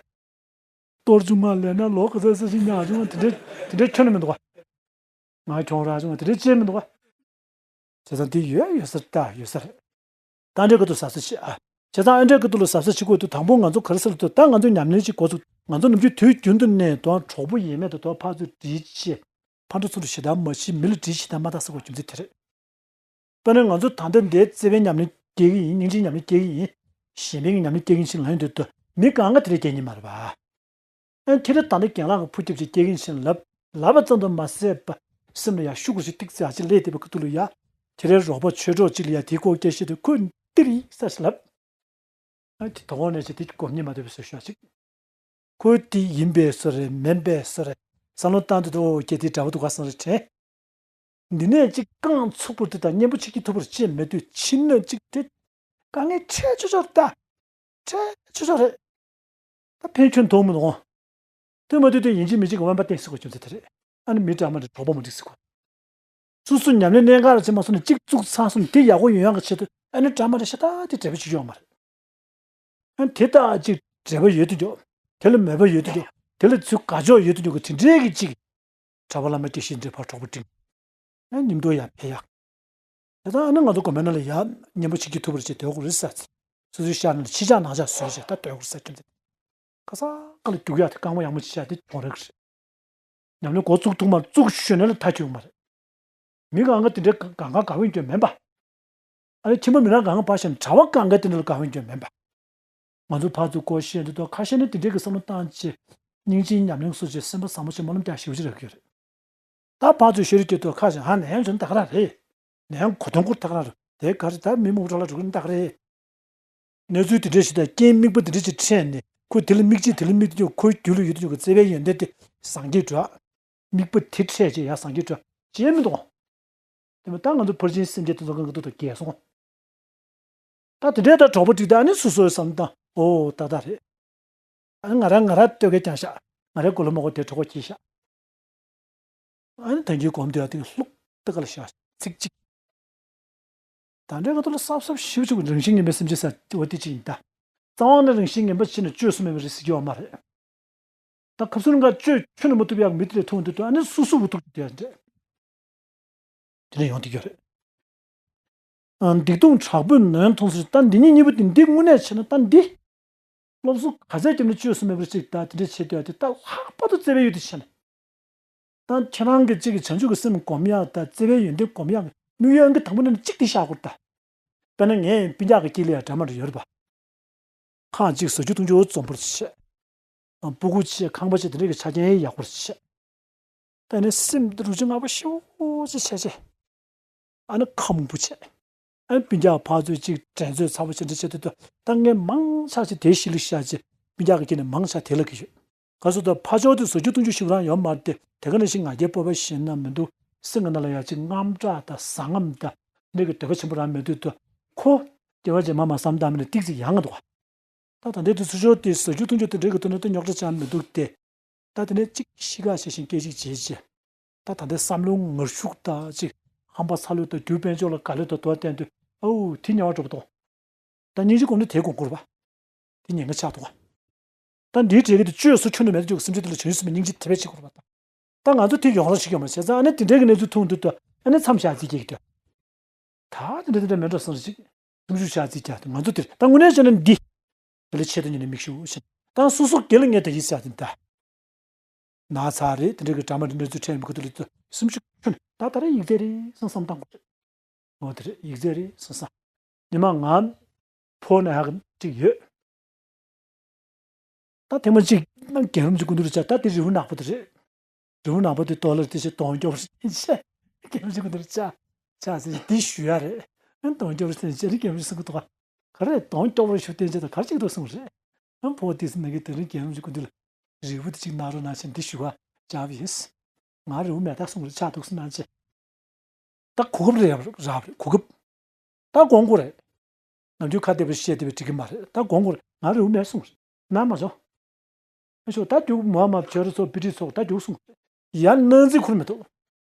གཏོར་བཅུག་མ་ལས་ན་ལོ་ག་ས་ས་ཞིག་ཉག་བཅུག་མ་དེ་འདྲ་དེ་འདྲ་ཁྱོན་ནས་མི་འདུག་བ། ང་གྱོང་རག་བཅུག་མ་དེ་འདྲ་ཅེས་མི་འདུག་བ། བྱས་ཙང་དེ་ཡོད་ཡོད་ས་རེད་ད་ཡོད་ས་རེད། ད་འདྲའི་ཁ་ཐུག་གཟབ་གཟབ་བྱེད་ཨ། བྱས་ཙང་ཨ་འདྲའི་ཁ་ཐུག་ལ་གཟབ་གཟབ་བྱེད་དགོས་དུས་དང་པོ་ང་ཚོ་ག་རེ་ཟེར་ལ་ལྟོས་ད་ང་ཚོ་ཉམས་ལེན་ཅིག་འགོ་ཚུགས་ང་ཚོ་ནམ་རྒྱུན་དུས་རྒྱུན་དུ་ནས་དོན་གྲོགས་པོ་ཡས་མས་དང་དོན་ཕར་ཚུར་འདྲིས་བྱེད། ཕར་འགྲོ་ཚུར་འགྲོ་ཞེ་དྲག་མ་བྱེད་མི་ལ་འདྲིས་ཞེ་དྲག་མ་བཏང་ཟེར་དགོས་རྒྱུ་མཚན་དེ་རེད། དཔེར་ན་ང་ཚོ་ད་ལྟ་འདིའི་བརྩེ་བའི་ཉམས་ལེན་སྐྱེལ་གི་ཡིན་སྙིང་རྗེའི་ཉམས་ལེན་སྐྱེལ་གི་ཡིན། གཞན་ཕན་གྱི་ཉམས་ལེན་སྐྱེལ་གི་ཡིན་ཕྱིན་ལ་ཡོང་དུས་དུ་མི་གང་ག་དེ་འདྲས་སྐྱེལ་ཉིན་མ་རེད་པ། ཨ་ཁྱེད་རང་ད་ནི་རྒན་ལགས་ཀྱི་ཕུ་སྐྱབས་ཀྱི་སྐྱེལ་གི་ཡིན་ཕྱིན་ལབ་ལབ་པ་ཙམ་དུ་མ་ཟད་པ་སེམས་ལ་ཡང་ཤུགས་ཀྱི་ཏིག་ཙེ་ཨ་ཅི་ལས་དེ་བ་ཁུ་ཐུ་ལུ་ཡ། ཁྱེད་རའི་རོགས་པ་ཆོས་གྲོགས་གཅིག་ལ་ཡ་དེའི་སྐོར་སྐད་བཤད་དུས་ཁོས་འདིར་ཡིག་ས་ཞིག་ལབ། ཨ་དེ་དོ་དགོང་ནས་ཅི་དེ་གོམས་ཉེས་མ་ཐེབས་པའི་བཟོ་ཤོག་ཅིག་ཁོས་དེ་ཡིན་པའི་བཟོ་རེད་མིན་པའི་བཟོ་རེད་བསམ་བློ་བཏང་དུས་དུ་ཨོ་ཀྱེ་དེ་འདྲ་བོ་འདུག་ག་བསམ་རེ་དྲན། འདི་ནས་ཅིག་རྐང་ཚུགས་པོར་དེ་དང་གཉེན་པོ་ཆིག་གི་ཐུབ་པར་བྱེད་མེད་དུས་ཕྱིན་ན་ཅིག་དེ་དཀའ་ངལ་འཕྲད་ཆོག་ཆོག་རེད་ད། འཕྲད་ཆོག་ཆོག་རེད། ད་ཕན་ཁྱོན་མཐོང་མི་འདུག་དེ་མ་དུས་དེ་ཡིན་གཅིག་མིན་གཅིག་གི་དབེན་པ་བསྟེན་སྲིད་དགོས་རྒྱུ་མཚན་དེ་རེད། ཨ་ནི་མི་འདྲ་མ་འདྲ་གྲོགས་པོ་མ་འགྲིག་སྲིད་དགོས། སོ་སོ་ཉམས་ལེན་གནད་འགག་ར་བྱེད་མ་སོང་ནས་གཅིག་བཙུགས་ཚར་སོང་ནས་དེ་ཡག་པོ་ཡོང་ཡག་གི་ཆེད་དུ་ཨ་ནི་འདྲ་མ་འདྲ་ཤ་སྟག་དེ་འབྲས་བུ་ཅིག་ཡོང་མ་རེད། ཨ་ནི་དེ་ལྟ་ཅིག་འབྲས་བུ་ཡོད་དུ་འཇོག་དེ་ལ་མོས་པ་ཡོད་དུ་འཇོག་དེ་ལ་ཚུར་དགའ་ཕྱོགས་ཡོད་དུ་འཇོག་གི་དེ་འདྲའི་གི་ཅིག་གྲྭ་པ་བླ་མ་དགེ་བཤེས་འདྲེས་ཕར་གྲོགས་པོ་འབྲིང་། ཨ་མཉམ་དུ་ཡང་ཕེབས་ཡག་དེ་ལྟར་ཨ་ནི་ང་ཚོ་དགོན་པའི་ནང་ལ་ཡ་མཉམ་པོ་ཆིག་གི་ཐུབ་པར་བྱེད་སྡོད་དགོས་རེད་ཟེར། སོ་སོའི་ཤག་ནང་ལ་ཕྱི་ཕྱག་ནང་ཕྱག་བཟོས་བྱས་ད་སྡོད་དགོས་རེད་ཟེར་རྒྱུ་མཚན། ཁ་སང་ཁ་ལ་རྒྱུག་ཡག་དེ་རྐང་པ་ཡག་མོ་ཅིག་བྱས་དེ་གྱོང་རེག་རེད། ཉམས་ལེན་འགོ་བཙུགས་ཐུབ་མ་བཙུགས་ཞོན་ནས་ལ་མཐའ་འཁྱོལ་མ་རེད། མི་གང་ག་དེ་འདྲའི་གང་ག་དགའ་བོ་ཡིན་རྒྱུ་མིན་པ། ཨ་ནི་ཁྱིམ་པ་མི་རང་གང་ག་བ་ཞིག་གྲྭ་པ་གང་ག་དེ་འདྲ་ལ་དགའ་བོ་ཡིན་རྒྱུ་མིན་པ། ང་ཚོ་ཕར་ཚུར་སྐོར་བཤད་འདི་དང་ཁ་ཤས་ནི་དེ་འདྲའི་གི་བསམ་བློ་བཏང་བྱས། སྙིང་རྗེའི་ཉམས་ལེན་སོགས་བྱས་སེམས་པ་བཟང་པོ་བྱས་སྨོན་ལམ་རྒྱག་ཞེ་པོ་ཅིག་རག་གི་ཡོད་རེད། ད་ཕར་ཚུར་ཤོད་རེས་སྐྱོ་དུས་ཁ་ཞིག་ཧ་ནན་ཚོན་ད་ག་རང་རེད། ནན་གོ་དོན་སྐོར་ད་ག་རང་རེད། དེ་ག་རེ་ད་མི་མང་པོ་གྲྭ་ལ་འགྲོ་གི་ནི་ད་ག་རེད། གནས་ཚུལ་དེ་འདྲ་ཞིག་དང་རྐྱེན་དམིགས་པ་དེ་འདྲ་ཞིག་འཕྲད་ནས་ཁོ་དེ་ལ་དམིགས་བྱེད་དེ་ལ་དམིགས་དུས་ཁོའི་རྒྱུད་ལ་ཡོད་དུས་ཁོ་བརྩེ་བའི་ཡོན་ཏན་དེ་སངས་རྒྱས་འགྲོ། དམིགས་པ་དེ་འཕྲད་བྱས་ཡང་སངས་རྒྱས་འགྲོ་བྱས་མི་འདུག་དེ་མ་ད་ང་ཚོ་ཕར་ཕྱིན་སེམས་བསྐྱེད་དེ་ཚོ་གང་གི་ཐོག་ཏུ་རྒྱས་སོང་། ད་དེ་འདྲའི་ད་གྲོགས་པོ་བསྒྲིགས་ད་ཨ་ནི་སོ་སོའི་བསམ་སྟངས་ཨོ་ཏག་ཏག་རེད། ཨ་ནི་ང་རང་ང་རང་ལྟོས་གས་ཀྱང་ཤག་ང་རའི་གོ་ལ་མ་གོ་དེ་གྲོགས་པོ་གྱིས་ཤག་ཨ་ནི་ད་གིན་གོམས་དུས་ཨ་དེ་ལྷུག་ཏུ་ཀ་ལ་ཤག་ཚིག་གཅིག་ད་འདྲའི་ཁ་ཐུག་ལ་གཟབ་གཟབ་ཞིབ་ཞིབ་རང་བཞིན་ངན་པའི་སེམས་ཅན་ཟེར་བ་དེ་ཅི་ཡིན་ད། རྩ་བ་ནས་རང་བཞིན་ངན་པ་ཕྱིན་ན་བཅོས་སུ་མེད་པ་རེད་ཟེར་གྱི་ཡོད་མ་རེད། ད་ཁབ་སུ་ནང་ག་བཅོས་ཁྱོན་ནས་མ་ཐུབ་ཡག་མི་དེ་ལས་ཐུག་འདུག་ད་ཨ་ནི་སུ་སུ་འུ་ཐུག་དེ་འདྲ་དེ་འདྲ་ཡོང་དེ་གྱོད་རེད། ཨ་སྡིག་ལྟུང་དྲག་པོས་ནོན་མཐོང་ཟེར་ད་འདི་གཉིས་གཉིས་པོ་དེ་འདི་དངོས་གནས་བྱས་ན་ད་འདི། སློབ་གསོ་ག་ཚད་བརྒྱབ་ན་བཅོས་སུ་མེད་པར་ཅིག་ད་དེ་འདྲ་བྱེད་དུས་ཨ་དེ་ད་ལྷག་པར་དུ་བརྩེ་བའི་ཡུལ་དུ་ཕྱིན། ད་ཁྱེད་རང་གི་གཅིག་གི་བྱང་ཆུབ་ཀྱི་སེམས་སྒོམ་ཡག་དང་བརྩེ་བའི་ཡོན་ཏན་སྒོམ་ཡག་གི་དམིགས་ཡུལ་ཨང་ཀི་དང་པོ་ནི་གཅིག་དེ་བཞག་དགོས་རེད་ད། དཔེར་ན་ངས་སྤུན་ཀྱག་གི་དཀྱིལ་ལ་ཡང་འདྲ་མི་འདྲ་ཡོད་རེད་པ། ཁག་ཅིག་བཟོ་རྒྱུ་བཏང་རྒྱུ་འཛོམས་པོར་བྱེད། སྤུ་གུ་བྱེད་ཁང་པ་བྱེད་དེ་འདྲ་གི་ཆ་རྐྱེན་ཡག་པོར་བྱེད། ད་ནི་སེམས་འདི་རུ་ཅིག་སྔ་པོ་ཤོག་ཅིག་བྱས་བྱས། ཨ་ནི་ཁ་མང་པོ་བྱས། ཨ་ནི་སྤུན་ཀྱག་ཕར་ཚུར་ཅིག་འགྲན་རྩོད་ཚ་པོ་བྱེད་འདྲ་བྱེད་དུས་ད་ངས་མང་ཆ་ཅིག་དེ་ཤི་ལུགས་བྱ་ཅིག་སྤུན་ཀྱག་གི་དཀྱིལ་ནས་མང་ཆ་དེ་ལ་གི་ཡོད། ག་སོ་ད་ཕ་ཆོག་དེ་བཟོ་རྒྱུ་བཏང་རྒྱུ་ཞིག་རང་ཡོད་མ་རེད་དེ། དེ་ག་ནང་བཞིན་ང་རྒྱལ་སྤོབས་པ་ཞེ་དྲག་མི་འདུག་སེམས་ཀྱི་ནང་ལ་ཡ་ཅིག་དངངས་སྐྲག་དང་ཟ་རྔམ་དང་འདི་གི་འདོད་པ་ཆེན་པོ་རང་མི་འདུག་ཏུ། ཁོ་སྐྱེ་བ་རྗེས་མ་མ་བསམ་བཏང་མིན་ན་ཏིག་ཙིག་ཡང་འདུག་ད་ད་ལྟའི་དུས་ཚོད་ཅོག་དེ་བཟོ་རྒྱུ་བཏང་རྒྱུ་དེ་འདྲ་གི་ཐོག་ནས་ད་རྙོག་དྲ་ཅང་མི་འདུག་སྟེ། ད་དེ་ནས་གཅིག་ཤི་ཁ་བྱས་ཤིང་སྐད་ཅིག་བྱས་བྱས། ད་ད་ལྟའི་བསམ་བློ་ངར་ཤུགས་དང་གཅིག་ཧམ་པ་ཚ་ལོས་དང་རྒྱུ་དཔལ་འབྱོར་ལ་དགའ་ལོས་དང་དོ་བརྟན་དུས་ཨའུ་དེ་དམྱལ་བ་འགྲོ་བ་དང་། ད་སྙིང་རྗེ་སྒོམ་ནས་དེ་སྒོམ་དགོས་རེད་པ། དེ་ཉེན་ཁ་ཆགས་འདུག་ག་ད་འདིའི་གྲས་ཀྱི་དེ་བཅོས་སུ་ཁྱོན་ནས་མེད་དུ་འཇུག་སེམས་ཅན་དེ་ལ་བྱང་ཆུབ་སེམས་དཔའི་སྙིང་རྗེ་དེ་བས་ཆེ་དགོས་རེད་པ། ད་ང་ཚོ་དེ་ཡོང་རང་ཞིག་ཡོང་མ་བྱས་ཙང་ཨ་ནི་དེ་འདྲའི་གི་གནས་ཚུལ་མཐོང་དུས་ད་ཨ་ནི་མཚམས་བཞག་རྩིས་སྐྱེ་གི་འདུག་ད་དེ་འདྲ་དེ་འདྲ་མེད་འགྲོ་བསམ་ཞིག་སེམས་ཤུགས་བཞག་རྩིས་རྒྱག་དུས་ང་ཚོ་དེར་ད་དངོས་གནས་བྱས་ན་འདི། དེ་ལས་ཆེད་དུ་ཉིད་ནས་མིག་ཤུགས་ཕྱིན། ད་སོ་སོ་སྒེར་ལ་ངས་ད་ཡིད་ཆེས་དེ་འདྲ། ན་ཚ་རེད་དེ་འདྲ་གི་དྲ་མ་འདི་འདྲ་ཚོ་འཕྲད་མི་ཁུ་ཐུ་ལི་ཚོ་སེམས་ཤུགས་ཁྱོན་ད་ད་རེས་ཡིག་ཚད་རེད་བསམ་བསམ་བཏང་དགོས་རེད། འོ་དེ་རེད་ཡིག་ཚད་རེད་བསམ་བསམ། ཉི་མ་ང་ཕོ་ན་ཧ་གི་ཅིག་ཡོད། ད་ཐེངས་མ་གཅིག་ན་རྒན་རབས་ཀྱི་སྐུ་མདུན་ལ་བཅར། ད་དེ་རི་བོ་ནག་པོ་དེ་རེད། རི་བོ་ནག་པོ་དེ་ལྟོ་ལ་དེ་ཆེ་གདོང་སྐྱོ་བོ་རེད་ཆེ། རྒན་རབས་ཀྱི་སྐུ་མདུན་ལ་བཅར། བཅར་ཟེར་དེ་ཞུ་ཡ་རེད། ཨ་གདོང་སྐྱོ་བོ་རེད་ཟེར་ནས་རྒན་རབས་ཀྱི་སྐུ་མདུན་ག་རེ་གདོང་སྐྱོ་བོ་རེད་ཞུ་བསྟན་ཆེ་ད་ག་རེ་ཅིག་འདུག་གསུངས་རེད། ཨ་ཕོ་དེ་ཟེར་ན་གི་དེ་རིང་རྒན་རབས་ཀྱི་སྐུ་མདུན་ལ་རི་བོ་དེ་ཅིག་ན་རོ་ན་ཆེན་དེ་ཞུ་བ་བཅར་བ་ཡིན། ང་རི་བོ་མེད་ད་གསུངས་རེད་ཆགས་འདུག་ཟེར་ན་ཆེ། ད་གོ་སྐབས་རེད་རབ་རེད་གོ་སྐབས། ད་དགོངས་སྐོར་རེད། ནམ་རྒྱུན་ཁ་བདེ་པོ་བཤད་བདེ་པོ་འགྲིག་གི་མ་རེད་ད་དགོངས་སྐོར་ང་རེ་འུ་མེད་གསུངས་རེད། ན་མ་བྱུང་། ཨ་ཤོ་ད་རྒྱུག་མ་མ་བྱོས་རེ་ཚོ་པི་ཏི་ཚོགས་ད་རྒྱུག་གསུངས་རེད། ཡ་ནང་འཛིན་ཁུར་མི་ཐུབ།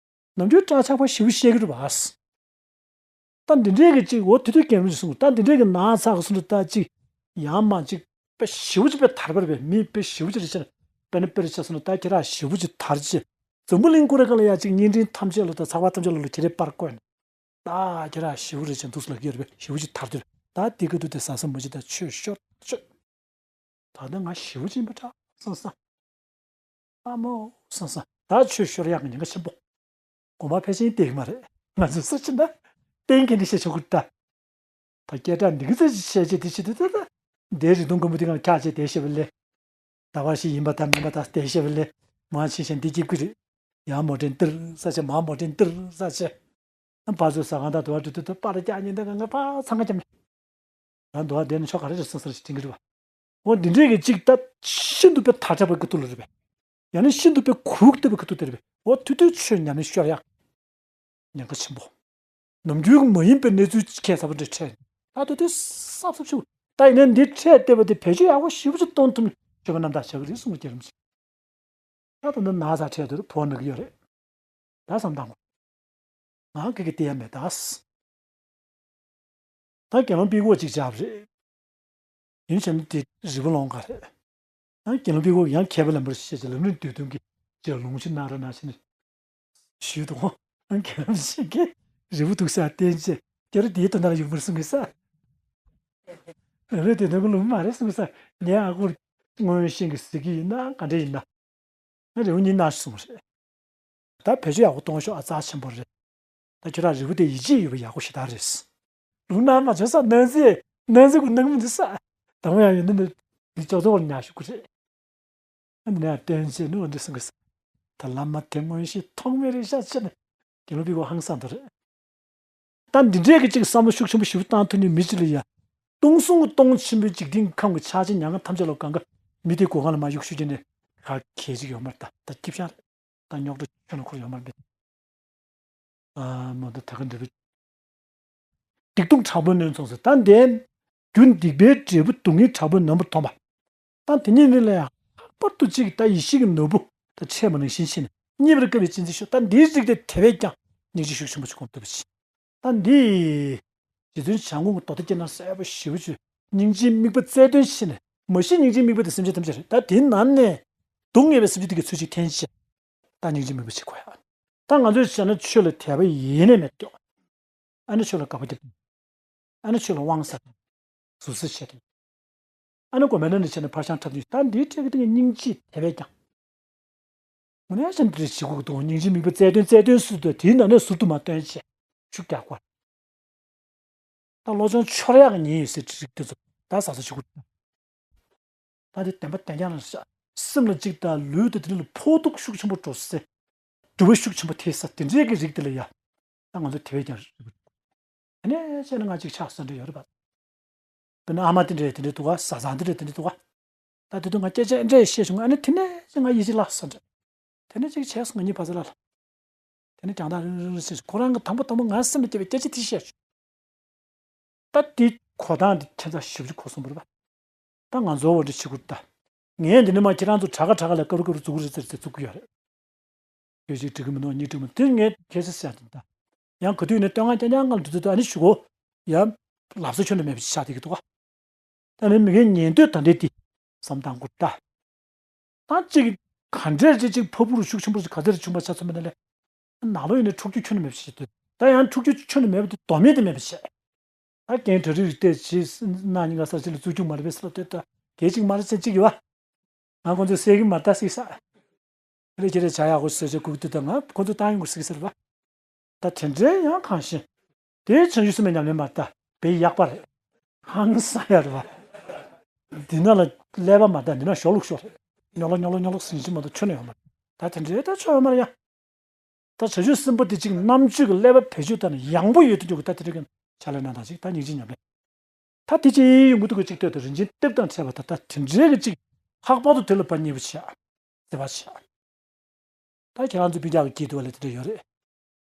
ནམ་རྒྱུན་སྐྲག་ཆག་པ་ཞིབ་བཤད་གི་རེད་བ། ད་འདི་འདྲས་གི་ཅིག་འོ་དུས་དུས་རྒན་རུ་ཅིག་གསུངས་ད་འདི་འདྲས་གི་ན་ཚ་གི་སུ་འདྲ་ད་ཅིག་ཡང་མ་ཅིག་དཔེ་ཞིབ་ཅིག་དཔེ་དར་བར་བས་མི་དཔེ་ཞིབ་ཅིག་རེ་ཆེ་ན་དཔེ་ནི་དཔེ་རེ་ཆེ་སོང་ན་ད་ཁྱེད་རང་ཞིབ་ཅིག་དར་ཅིག་འཛམ་བུ་གླིང་ཀུ་རེ་ག་ལ་ཡ་ཅིག་བརྙན་འཕྲིན་ཐམས་ཅད་ལ་ད་ཚགས་པར་ཐམས་ཅད་ལ་ལ་ཁྱེད་རེ་པར་བཀོད་ནས། ད་ཁྱེད་རང་ཞེ་པོ་རེད་ཅེས་འདུག་སེ་ལབ་ཀྱི་ཡོད་རེད་པས། ཞེ་པོ་ཅིག་དར་དུས་ད་དེ་ག་དུས་དེ་ཟ་ས་མ་བྱེད་ད་ཆོས་ཤོར་ཆོས། ད་ལྟ་ང་ཞེ་པོ་ཅིག་ཡིན་པ་འདྲ་བསམ་ས། ཨ་མོ་བསམ་ས། ད་ཆོས་ཤོར་ཡག་གི་ཉེན་ཁ་ཆེན་པོ། དགོངས་པ་ཕལ་ཆེར་བསྟན་གྱི་མ་རེད། ང་ཚོས་སུ་ཕྱིན་ན་བསྟན་མཁན་འདི་བཤད་ཆོག་གི་ད། ད་སྐད་གྲགས་འདི་ག་ཚོད་ཅིག་བཤད་ཅེས་དེ་བྱེད་དུས་ད་ད། འདའི་རི་དུང་དཀོན་པོ་འདི་གང་འཁྱག་ཅེས་དེ་བཤད་པ་ལས། ད་བར་ཞིག་ཡིན་པ་དང་མིན་པ་དང་དེ་བཤད་པ་ལས། མ་ཕྱིན་ཞིང་འདི་སྐྱིད་ཀྱི་རེད། ཡང་མོ་དྲན་ཏིར་ས་ཆེ་མ་མོ་དྲན་ཏིར་ས་ཆེ། ཨ་ཕ་ཚོའི་ཟ་ཁང་དང་དུ་བ་དུ་དུ་དུ་པར་རྒྱག་ཉིན་དེ་ག་ང་ཕ་ཚང་ཁ་ཅམ། ད་དུ་བ་དེ་ནི་ཆོ་ག་རེ་རེད་སོང་སར་ཞིག་དྲན་གྱི་རེད་བ། འོ་འདི་འདྲས་ཀྱི་ཅིག་ད་ཤིན་ཏུ་པའི་ཐ་དྲག་པའི་ཀི་ཏུ་ལ་རེད་པས། ཡང་ན་ཤིན་ཏུ་པའི་གུག་ལྟ་བུའི་ཀི་ཏུ་དེ་རེད་པས། འོ་དུ་དུ་ཆོས་ཉམས་ལེན་ཤོར་ཡག་ཉེན་ཁ་ཆེན་པོ། ནམ་རྒྱུན་གྱི་མ་ཡིན་པའི་གནས་ཚུལ་ཁྱད་མཚར་པོ་འདྲ་འཕྲད། ད་དུ་དུ་སབ་སབ་ཆུ། ད་ཡིན་ན་འདི་འཕྲད་བསྡད་པ་དེ་བེད་སྤྱོད་ཡག་པོ་ཞེ་པོ་ཅིག་གཏོང་ཐུབ་ན་ཆོས་པ་རྣམ་དག་བྱ་གི་རེད་གསུངས་པ་རྒྱལ་རམ་ཞིག་ད་དུང་ན་ཚ་ཁྲལ་དུ་ཕོག་ན་གི་ཡོད་རེད། ད་བསམ་བཏང་གོ། ང་གི་གི་བལྟས་ཡ་མེད་ད། ད་དགེ་སློང་པི་ཝོ་ཅིག་བྱབ་རེད། ཡིན་ཕྱིན་དེ་རི་བོ་ལོང་ག་རེད། ད་དགེ་སློང་པི་ཝོ་ཡང་མཁས་པ་ལམ་པར་བཤད་ཅིག་ལམ་རིམ་བསྡུས་དོན་གྱི་ཅིག་ལོང་ཆུ་ན་ར་ན་ཕྱིན་ནས། ཞུས་དང་། ཨང་། རྒན་རབས་ཤིག་གིས་རི་བོ་འདུག་ས་བསྟན་ཅེས་སྐྱ་རི་དེའི་དོན་དག་ལ་ཡོང་བར་གསུང་གི་ས། རི་བོ་དེ་དོན་གོ་ལུང་མ་རེད་གསུང་གི་ས། ངའི་ཨ་ཁུར་མངོན་ཤེས་ཀྱིས་ཟེར་གྱི་ཡིན་ན་ག་འདྲ་ཡིན་ན། ང་རི་བོ་ཉིད་ན་གསུངས་རེད། ད་བེད་སྤྱོད་ཡག་པོ་གཏོང་ཤོག་ཨ་རྩ་ཆེན་པོ་རེད། ད་ཁྱོད་རང་རི་བོ་དེ་ཡིད་ཆེས་ཡོད་པ་ཡག་པོ་ཞེ་དྲག་རེད། ལུང་ན་མ་བྱོན་ས་ནང་ཚེ་ནང་ཚེ་ཀུན་ནང་མི་འདུག་ས། དང་པོ་ཡང་ཡོད་ན་འདི་ཅོག་ཙེ་བར་ཉར་ཞུ་གི་རེད། ཨ་ནི་ནས་སྟོན་བྱས་ནུ་འདི་གསུང་གི་ས། ད་བླ་མ་དེ་མངོན་ཤེས་ཐོགས་མེད་རེད་ཤག་ཅེས་ནས་དགེ་སློང་པི་ཝོ་ཧང་སངས་འདུག་རེད། ད་འདི་འདྲའི་གི་ཅིག་བསམ་བློ་ཤུགས་ཆེན་པོ་ཞིག་བཏང་ཐུབ་ནས་མི་གཅིག་ལ་ཡ། སྟོང་གསུང་གི་སྟོང་ཆེན་པོའི་འཇིག་རྟེན་གྱི་ཁམས་ཀྱི་ཆགས་ཆེན་མྱ་ངན་ཐམས་ཅད་ལ་གང་ག་མི་དེ་སྒོ་ཁང་ལ་མ་གཡུག་ཤུགས་ཀྱིས་ནས་ག་གལ་ཅིག་ཡོད་མ་རེད་ད། ད་སྐྱིད་ཤང་རེད། ད་རྙོག་དྲ་ཁྱོན་ནས་འཁོར་ཡོད་མ་རེད། ཨ་མ་ད་ད་ག་འདྲ་བའི། སྡིག་སྡུག་དྲག་པོས་ནོན་སོང་ཟེར། ད་འདན། རྒྱུ་སྡིག་པའི་འབྲས་བུ་སྡུག་བསྔལ་དྲག་པོས་ནོན་པར་མཐོང་བ། ད་དེ་ཉིད་ནི་ལ་ཡང་ལྷག་པར་དུ་གཅིག་ད་ཡེ་ཤེས་ཀྱི་ནོར་བུ་ད་ཕྲད་པ་ནང་བཞིན་ཕྱིན་ནས་རྙེད་པར་དཀའ་བའི་གཅེས་འཛིན་ཤོག་ད་འདིའི་རིགས་དེ་དེ་བས་ཀྱང་སྙིང་རྗེ་ཤུགས་ཆེན་པོ་ཞིག་སྒོམ་ཐུབ་པ་ཞིག་ད་འདི། རྗེ་བཙུན་བྱམས་མགོན་གྱི་མདོ་སྡེ་རྒྱན་ནང་གསལ་པོ་ཞེ་པོ་ཅིག་སྙིང་རྗེའི་དམིགས་པ་རྩལ་འདོན་བྱས་ནས་མ་གཞི་སྙིང་རྗེའི་དམིགས་པ་དེ་སེམས་ཅན་ཐམས་ཅད་རེད། ད་དེའི་ནང་ནས་སྡུག་བསྔལ་བའི་སེམས་ཅན་དེ་གའི་ཚུལ་གཅིག་འཐེན་བྱས། ད་སྙིང་རྗེའི་དམིགས་པ་བྱེད་དགོས་ཡ། ད་ང་ཚོས་བྱས་ན་ཆོས་ལ་དད་པ་ཡེ་ནས་མེད་ཀྱོག་ཨ་ནི་ཆོས་ལ་དགག་པ་རྒྱབ། ཨ་ནི་ཆོས་ལ་དབང་ཟ། ཟུར་ཟ་བྱེད། ཨ་ནི་གོ་མེད་ན་ནི་བྱས་ནས་ཕར་ཤང་འཁྲབ་དུས་ད་འདིའི་ཕྲད་ཀྱི་སྟེང་གི་སྙིང་རྗེ་དེ་བས་ཀྱང་། དངོས་གནས་ཅན་འདི་རེད་བྱེད་དགོས་ཀྱི་འདུག་སྙིང་རྗེ་མིག་དཔེ་རྩལ་འདོན་རྩལ་འདོན་ཟུར་དུ་དེའི་ནང་ནས་ཟུར་དུ་མ་སྟོན་བྱས་ཤུགས་རྒྱག་དགོས། ད་བློ་སྦྱོང་འཆོར་ཡག་གི་ཉེན་ཡོད་སའི་རིགས་དེ་ཚོ་ད་གཟབ་གཟབ་བྱེད་དགོས། ད་དེ་བདེན་པ་བདེན་རྐྱང་རང་ཤག་སེམས་ལ་གཅིག་དང་ལུས་དང་དེ་ལ་ཕོག་ཐུག་ཤུགས་ཆེན་པོ་འགྲོ་སའི་དྲི་བ་ཤུགས་ཆེན་པོ་ཐེབས་ས་དེ་འདྲའི་གི་རིགས་དེ་ལ་ཡ། ད་ང་ཚོ་དེ་བས་ཀྱང་རིགས་དེ་ནས་བྱས་ན་ང་གཅིག་ཆགས་སོང་འདྲ་ཡོད་རེད་པ། དཔེར་ན་ཨ་མ་དེ་འདྲས་དེ་འདྲས་འདུག་ག་བཟའ་ཚང་དེ་འདྲས་དེ་འདྲས་འདུག་ག་ད་དེ་དུས་ང་སྐད་ཆ་འདྲས་བཤད་བྱུང་། ཨ་ནི་དེ་ནས་ང་ཡིད་ཆེས་བརླག་སོང་འདྲ། དེ་ནས་ཅིག་བྱས་སོང་། ངེད་གཉིས་བར་ཚ་ལ་ལ། དེ་ནས་རྒྱང་ཐག་རིང་རིང་རིང་ཕྱིན། ཁོ་རང་གི་དང་པོ་དང་པོ་ང་སེམས་ལ་སྐྱེས་པའི་སྐད་ཆ་དེ་བཤད་བྱུང་། ད་དེ་གོ་སྟངས་དེ་ཁྱད་མཚར་ཞེ་པོ་ཅིག་གོ་སོང་བ་རེད་པ། ད་ང་ཚོ་འོ་འདྲ་བྱེད་དགོས་ད། ངས་འདི་ནས་མར་ཁྱེད་རང་ཚོ་དྲག་ག་དྲག་ག་ལ་དཀའ་རུ་དཀའ་རུ་འཛུགས་ཀྱི་རེད་ཟེར་ཟེར་འཛུགས་ཀྱི་ཡོད་རེད། ཁྱོད་ཅིག་འགྲིག་གི་མི་འདུག་གཉིས་འགྲིག་མི་འདུག་དེ་ངས་ཁྱེད་ཚོ་བཤད་དེ་ད། ཡང་ག་དུས་ནས་སྟོན་ཁ་རྐྱང་རྐྱང་སྒང་ལ་འགྲོ་དུས་ད་ཨ་ནི་ཞུ་གོ་ཡང་ལབ་ས་ཁྱོན་ནས་མེད་པ་ཞིག་ཆགས་བསྡད་ཀྱི་འདུག་ག་ད་ནི་མི་ངན་ཉན་འདོད་ད་འདྲས་དེ་བསམ་བཏང་དགོས་ད། ད་གཅིག་ག་འདྲས་ཅིག་ཅིག་ཕ་བུ་རུ་ཤུགས་ཆེན་པོ་ཞིག་ག་ཚོད་རེ་བྱུང་བ་ཆ་ཚང་མེད་ན་ལས། ནང་ལོགས་ཡིན་ནའི་འཁྲུག་རྒྱུ་ཁྱོན་ནས་མེད་པ་ཞིག་འདུག་ད་ཡང་འཁྲུག་རྒྱུ་ཁྱོན་ནས་མེད་པ་དེ་སྡོམ་ཡས་དེ་མེད་པ་བྱས། ད་རྒན་གྲ་རིགས་བལྟས་བྱས་གནའ་ཉིན་ག་སར་ཅིག་ལ་བཙུགས་རྒྱུ་མ་རེད་པས་ཟེར་ལ་ལྟོས་ད་གལ་ཅིག་མ་རེད་ཅན་གཅིག་ཡོད་བ། ང་ཁོང་ཚོས་བསད་ཀྱི་མ་རེད་ད་བསད་ས། ཁྱེད་རེ་ཁྱེད་རེ་བྱ་ཡག་པོ་བཟོས་བྱས་སྒུག་དུས་ད་ང་ཁོང་ཚོ་བཏང་ཡོང་དགོས་ཟེར་གྱི་ཟེར་བ། ད་དེ་འདྲའི་ཡང་གང་ཤེས། དེའི་བྱང་ཆུབ་སེམས་དཔའི་ཉམས་ལེན་མ་ད་བེ་ཡག་པ་རེད། ཧང་སང་ཡ་རེད་བ། འདི་ན་ལ་ཀླད་པ་མ་ད་འདི་ན་ཞོག་ལུག་ཞོག་རེད། ཉོ་ལོ་ཉོ་ལོ་ཉོ་ལོ་ཟིན་གྱི་མ་གཏོགས་ཆོ་ནས་ཡོང་མ་རེད། ད་དེ་འདྲའི་ད་ཆོ་ཡོང་མ་རེད་ཡ། ད་བྱང་ཆུབ་སེམས་དཔའ་དེ་གཅིག་རྣམ་དཔྱོད་ཀྱི་ཀླད་པ་བེད་སྤྱོད་བཏང་ནས་ཡང་པོ་ཡོད་དུ་འཇུག་གི་ད་དེ་འདྲ་གི་ཕྱག་ལས་གནང་དང་ཅིག་ད་སྙིང་རྗེ་ཉམས་ལེན། ད་དེ་ཅི་ཡོང་གི་འདུག་གི་གཅིག་ལྟོས་དང་རིན་ཆེན་གཏེར་དང་འཕྲད་པ་ད་ད་དེ་འདྲའི་གི་གཅིག་ལྷག་པར་དུ་དེ་ལ་ཕར་མཉེས་པོ་བྱས། བརྩེ་བ་བྱས། ད་ཁྱེད་རང་ཚོ་སྤུན་ཀྱག་གི་སྐྱིད་སྡུག་ལ་དེ་འདྲ་ཡོད་རེད།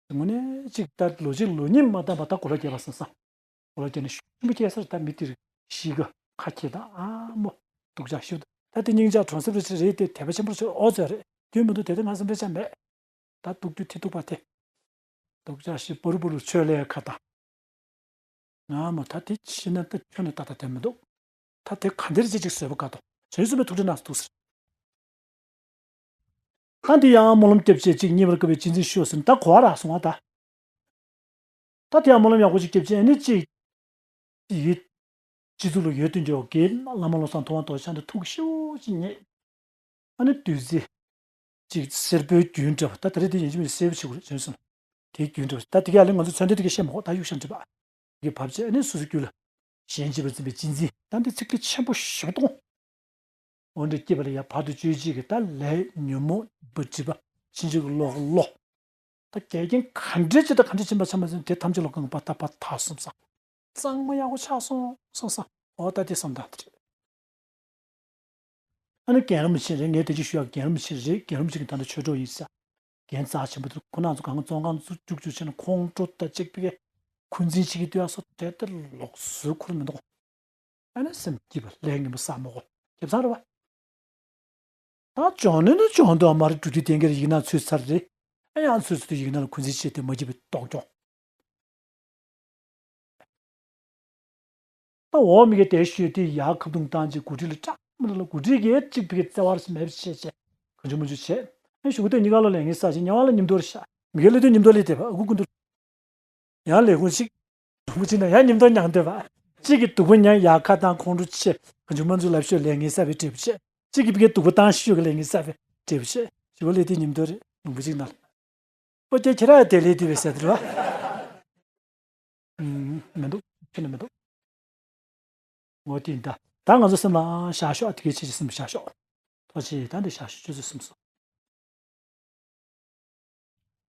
དངོས་གནས་གཅིག་ད་ལོ་གཅིག་ལོ་གཉིས་མ་བཏང་བ་ད་གོ་ལ་རྒྱས་པ་སོང་ཙང་། གོ་ལ་རྒྱས་ནས་ཤུགས་ཆེན་པོ་སྐྱེས་སར་ད་མི་དེར་གཤིས་ཀ་ཁ་ཁྱེད་དང་ཨ་མོ་སྡུག་ཅག་ཤི་ད་དེ་སྙིང་ལྕགས་གྲོང་གསེབ་རེ་ཆེ་རེད་དེ་དད་པ་ཆེན་པོ་ཆེ་ཨོ་ཙེ་རེད་དེ་མི་འདུག་དེ་དེ་ང་སེམས་ཁྲལ་ཆ་མེད། ད་སྡུག་རྒྱུ་དེ་སྡུག་པ་དེ། སྡུག་ཅག་ཤི་པུ་རུ་པུ་རུ་ཆོས་ལས་ཁ་དང་། ང་མོ་ད་དེ་ཕྱི་ན་ད་ཁྱོན་ནས་ཏག་ཏག་དེ་མི་འདུག་ད་དེ་ག་འདིར་ཅི་ཅིག་བཟོས་པ་དཀའ་ཏོ་བྱོས་སུ་མེད་ཐུགས་ཁྲལ་གནང་སུ་འདུག་ཟེར། ད་འདི་ཡང་སྨོན་ལམ་སྐྱབས་ཆེ་གཅིག་གཉིས་པར་བཀའ་བའི་གཅེས་འཛིན་ཤོག་ཟེར་ད་གོ་བ་རག་སོང་བ་ད། ད་དེ་ཡང་སྨོན་ལམ་ཡག་པོ་ཅིག་སྐྱབས་ཆེ་ཨ་ནི་གཅིག་ཡིད། སྤྱི་ཚོགས་ལ་ཡོད་དུ་འཇོག་གི་བླ་མ་བློ་བཟང་ཐུབ་དབང་རྡོ་རྗེ་འཆང་དང་ཐུགས་ཤིན་ཏུ་མཉེས། ཨ་ནི་བདུད་རྩི། ཅིག་སེར་པོའི་རྒྱུན་འདྲ་བ་ད་ད་རེས་དེ་ཡིན་གཅིག་མིན་གཅིག་སེར་པོ་ཆེ་གོ་རེད་བྱོན་སོང་། དེའི་རྒྱུན་འདྲ་བ་ད་དེ་ག་ལས་ང་ཚོ་ཚོན་ལྡན་དེ་ག་བཤད་མ་གོ་ད་གཡུག་ཤ་འདྲི་བ། གི་བབ་ཅེ་ཨ་ནི་སོ་སོ་རྒྱུད་ལ། གཞན་གཅེས་པར་འཛིན་པའི་གཅེས་འཛིན་ད་འདི་ཚིག་ལེ་ཆེན་པོ་ཞེ་པོ་གཏོང་། འོ་འདྲ་སྐྱེས་པ་ལ་ཡ་བར་དུ་གཅོད་བྱེད་ཀྱི་ད་ལས་ཉོན་མོངས་པ་སྒྲིབ་པ་ཕྱིན་ཆད་ཀྱི་བློ་བློ། ད་འགལ་རྐྱེན་ག་འདྲས་ཅི་ད་ག་འདྲས་ཕྱིན་པ་ཆ་མ་ཟིན་དེ་ཐམས་ཅད་ལོག་གང་པ་ད་པ་ད་སོང་ས། གཙང་མ་ཡག་པོ་ཆགས་སོང་སོང་ས། འོ་ད་དེ་བསམ་སྟངས་དེ་རེད། ཨ་ནི་རྒན་རིན་པོ་ཆེ་རེད། ངས་དེ་ཅིག་ཞུ་ཡག་རྒན་རིན་པོ་ཆེ་རེད། རྒན་རིན་པོ་ཆེ་གི་ད་ལྟ་ཆོས་གྲོགས་ཡིན་ས། རྒན་རྩ་ཆེན་པོ་དེ་ཁོ་རང་ཚོ་གང་ག་བཙོན་ཁང་ཚུར་རྒྱུག་རྒྱུག་བྱས་ན་ཁོང་ཁྲོ་ད་གཅིག་པའི་འཁོན་འཛིན་བྱེད་ཀྱི་དུས་ཨ་སོ་དེ་ལྟར་ལོག་བཟོས་ཁུར་མི་འདུག་ཨ་ནི་སེམས་སྐྱིད་པ་ལས་ངན་པ་བསགས་མ་དགོས་རྒྱབ་ཚང་རེད་བ། ད་སྦྱོང་ནི་ནི་སྦྱོང་འདུག་མ་རེད། འགྲོ་དུས་གཏན་འཁེལ་ཡིག་ནག་ཚུད་ཚར་རེད། ཨ་ཡང་ཚུད་ཚུད་དུ་ཡིག་ནག་ལ་འཁོན་འཛིན་བྱས་ཏེ་མ་སྐྱིད་པའི་ལྟོགས་སྐྱོང་། ད་འོག་མི་གའི་དེ་ཤོད་དེ་ཡར་ཁ་བརྡུང་བཏང་རྗེས་འགོ་ཁྲིད་ལ་སྐྲག་མི་ལ་འགོ་ཁྲིད་ཀྱིས་གཅིག་ཕ་གི་བརྩེ་བ་མེད་པ་བྱས་བྱས་གང་བྱུང་མང་བྱུང་བྱས། ཨ་ཞུ་གུ་དེ་གཉིས་ཀ་ལོ་ལས་ངན་བསགས་ཤིང་ཉེ་བ་ལ་མཉམ་དུ་རེད་ཤག་མི་གའི་ལས་དོན་མཉམ་དུ་ལས་དེ་བ་ཨ་ཁུ་ཀུན་ཏུ། ཡང་ལས་ཁུངས་ཤིག་ལུང་པ་གཅིག་ན་ཡང་མཉམ་དུ་མྱང་འདོད་པ། གཅིག་གི་སྡུག་པོ་མྱང་ཡག་ཁ་བཏང་ཁོང་ཁྲོ་ཆེ་གང་བྱུང་མང་བྱུང་ལབ་ཤོད་ལས་ངན་བསགས་པའི་འབྲས་བུ་ཆེ། གཅིག་གི་ཕ་གི་སྡུག་པོ་བཏང་ཤོད་ཀྱི་ལས་ངན་བསགས་པའི་འབྲས་བུ་ཆེ། ཞུ་གུ་ལས་དེ་མཉམ་དུ་རེད་ལུང་པ་གཅིག་ན། ཨོ་ཀྱེ་ཁྱེད་རང་ཡང་དེ་ལས་དེ་བས་ཟེར་དེ་རེད་བ། ཨུམ། མི་འདུག་ཁྱོན་ནས་མི་འདུག་འོ་དེ་ཡིན་ད། ད་ང་ཚོ་སེམས་ལ་བཞག་ཤོག་དེ་གའི་ཆེ་ཆེ་སེམས་ལ་བཞག་ཤོག་ཐུགས་རྗེ་ཆེ་ད་འདི་བཞག་ཤོག་ཁྱོད་ཚོ་སེམས་སུ།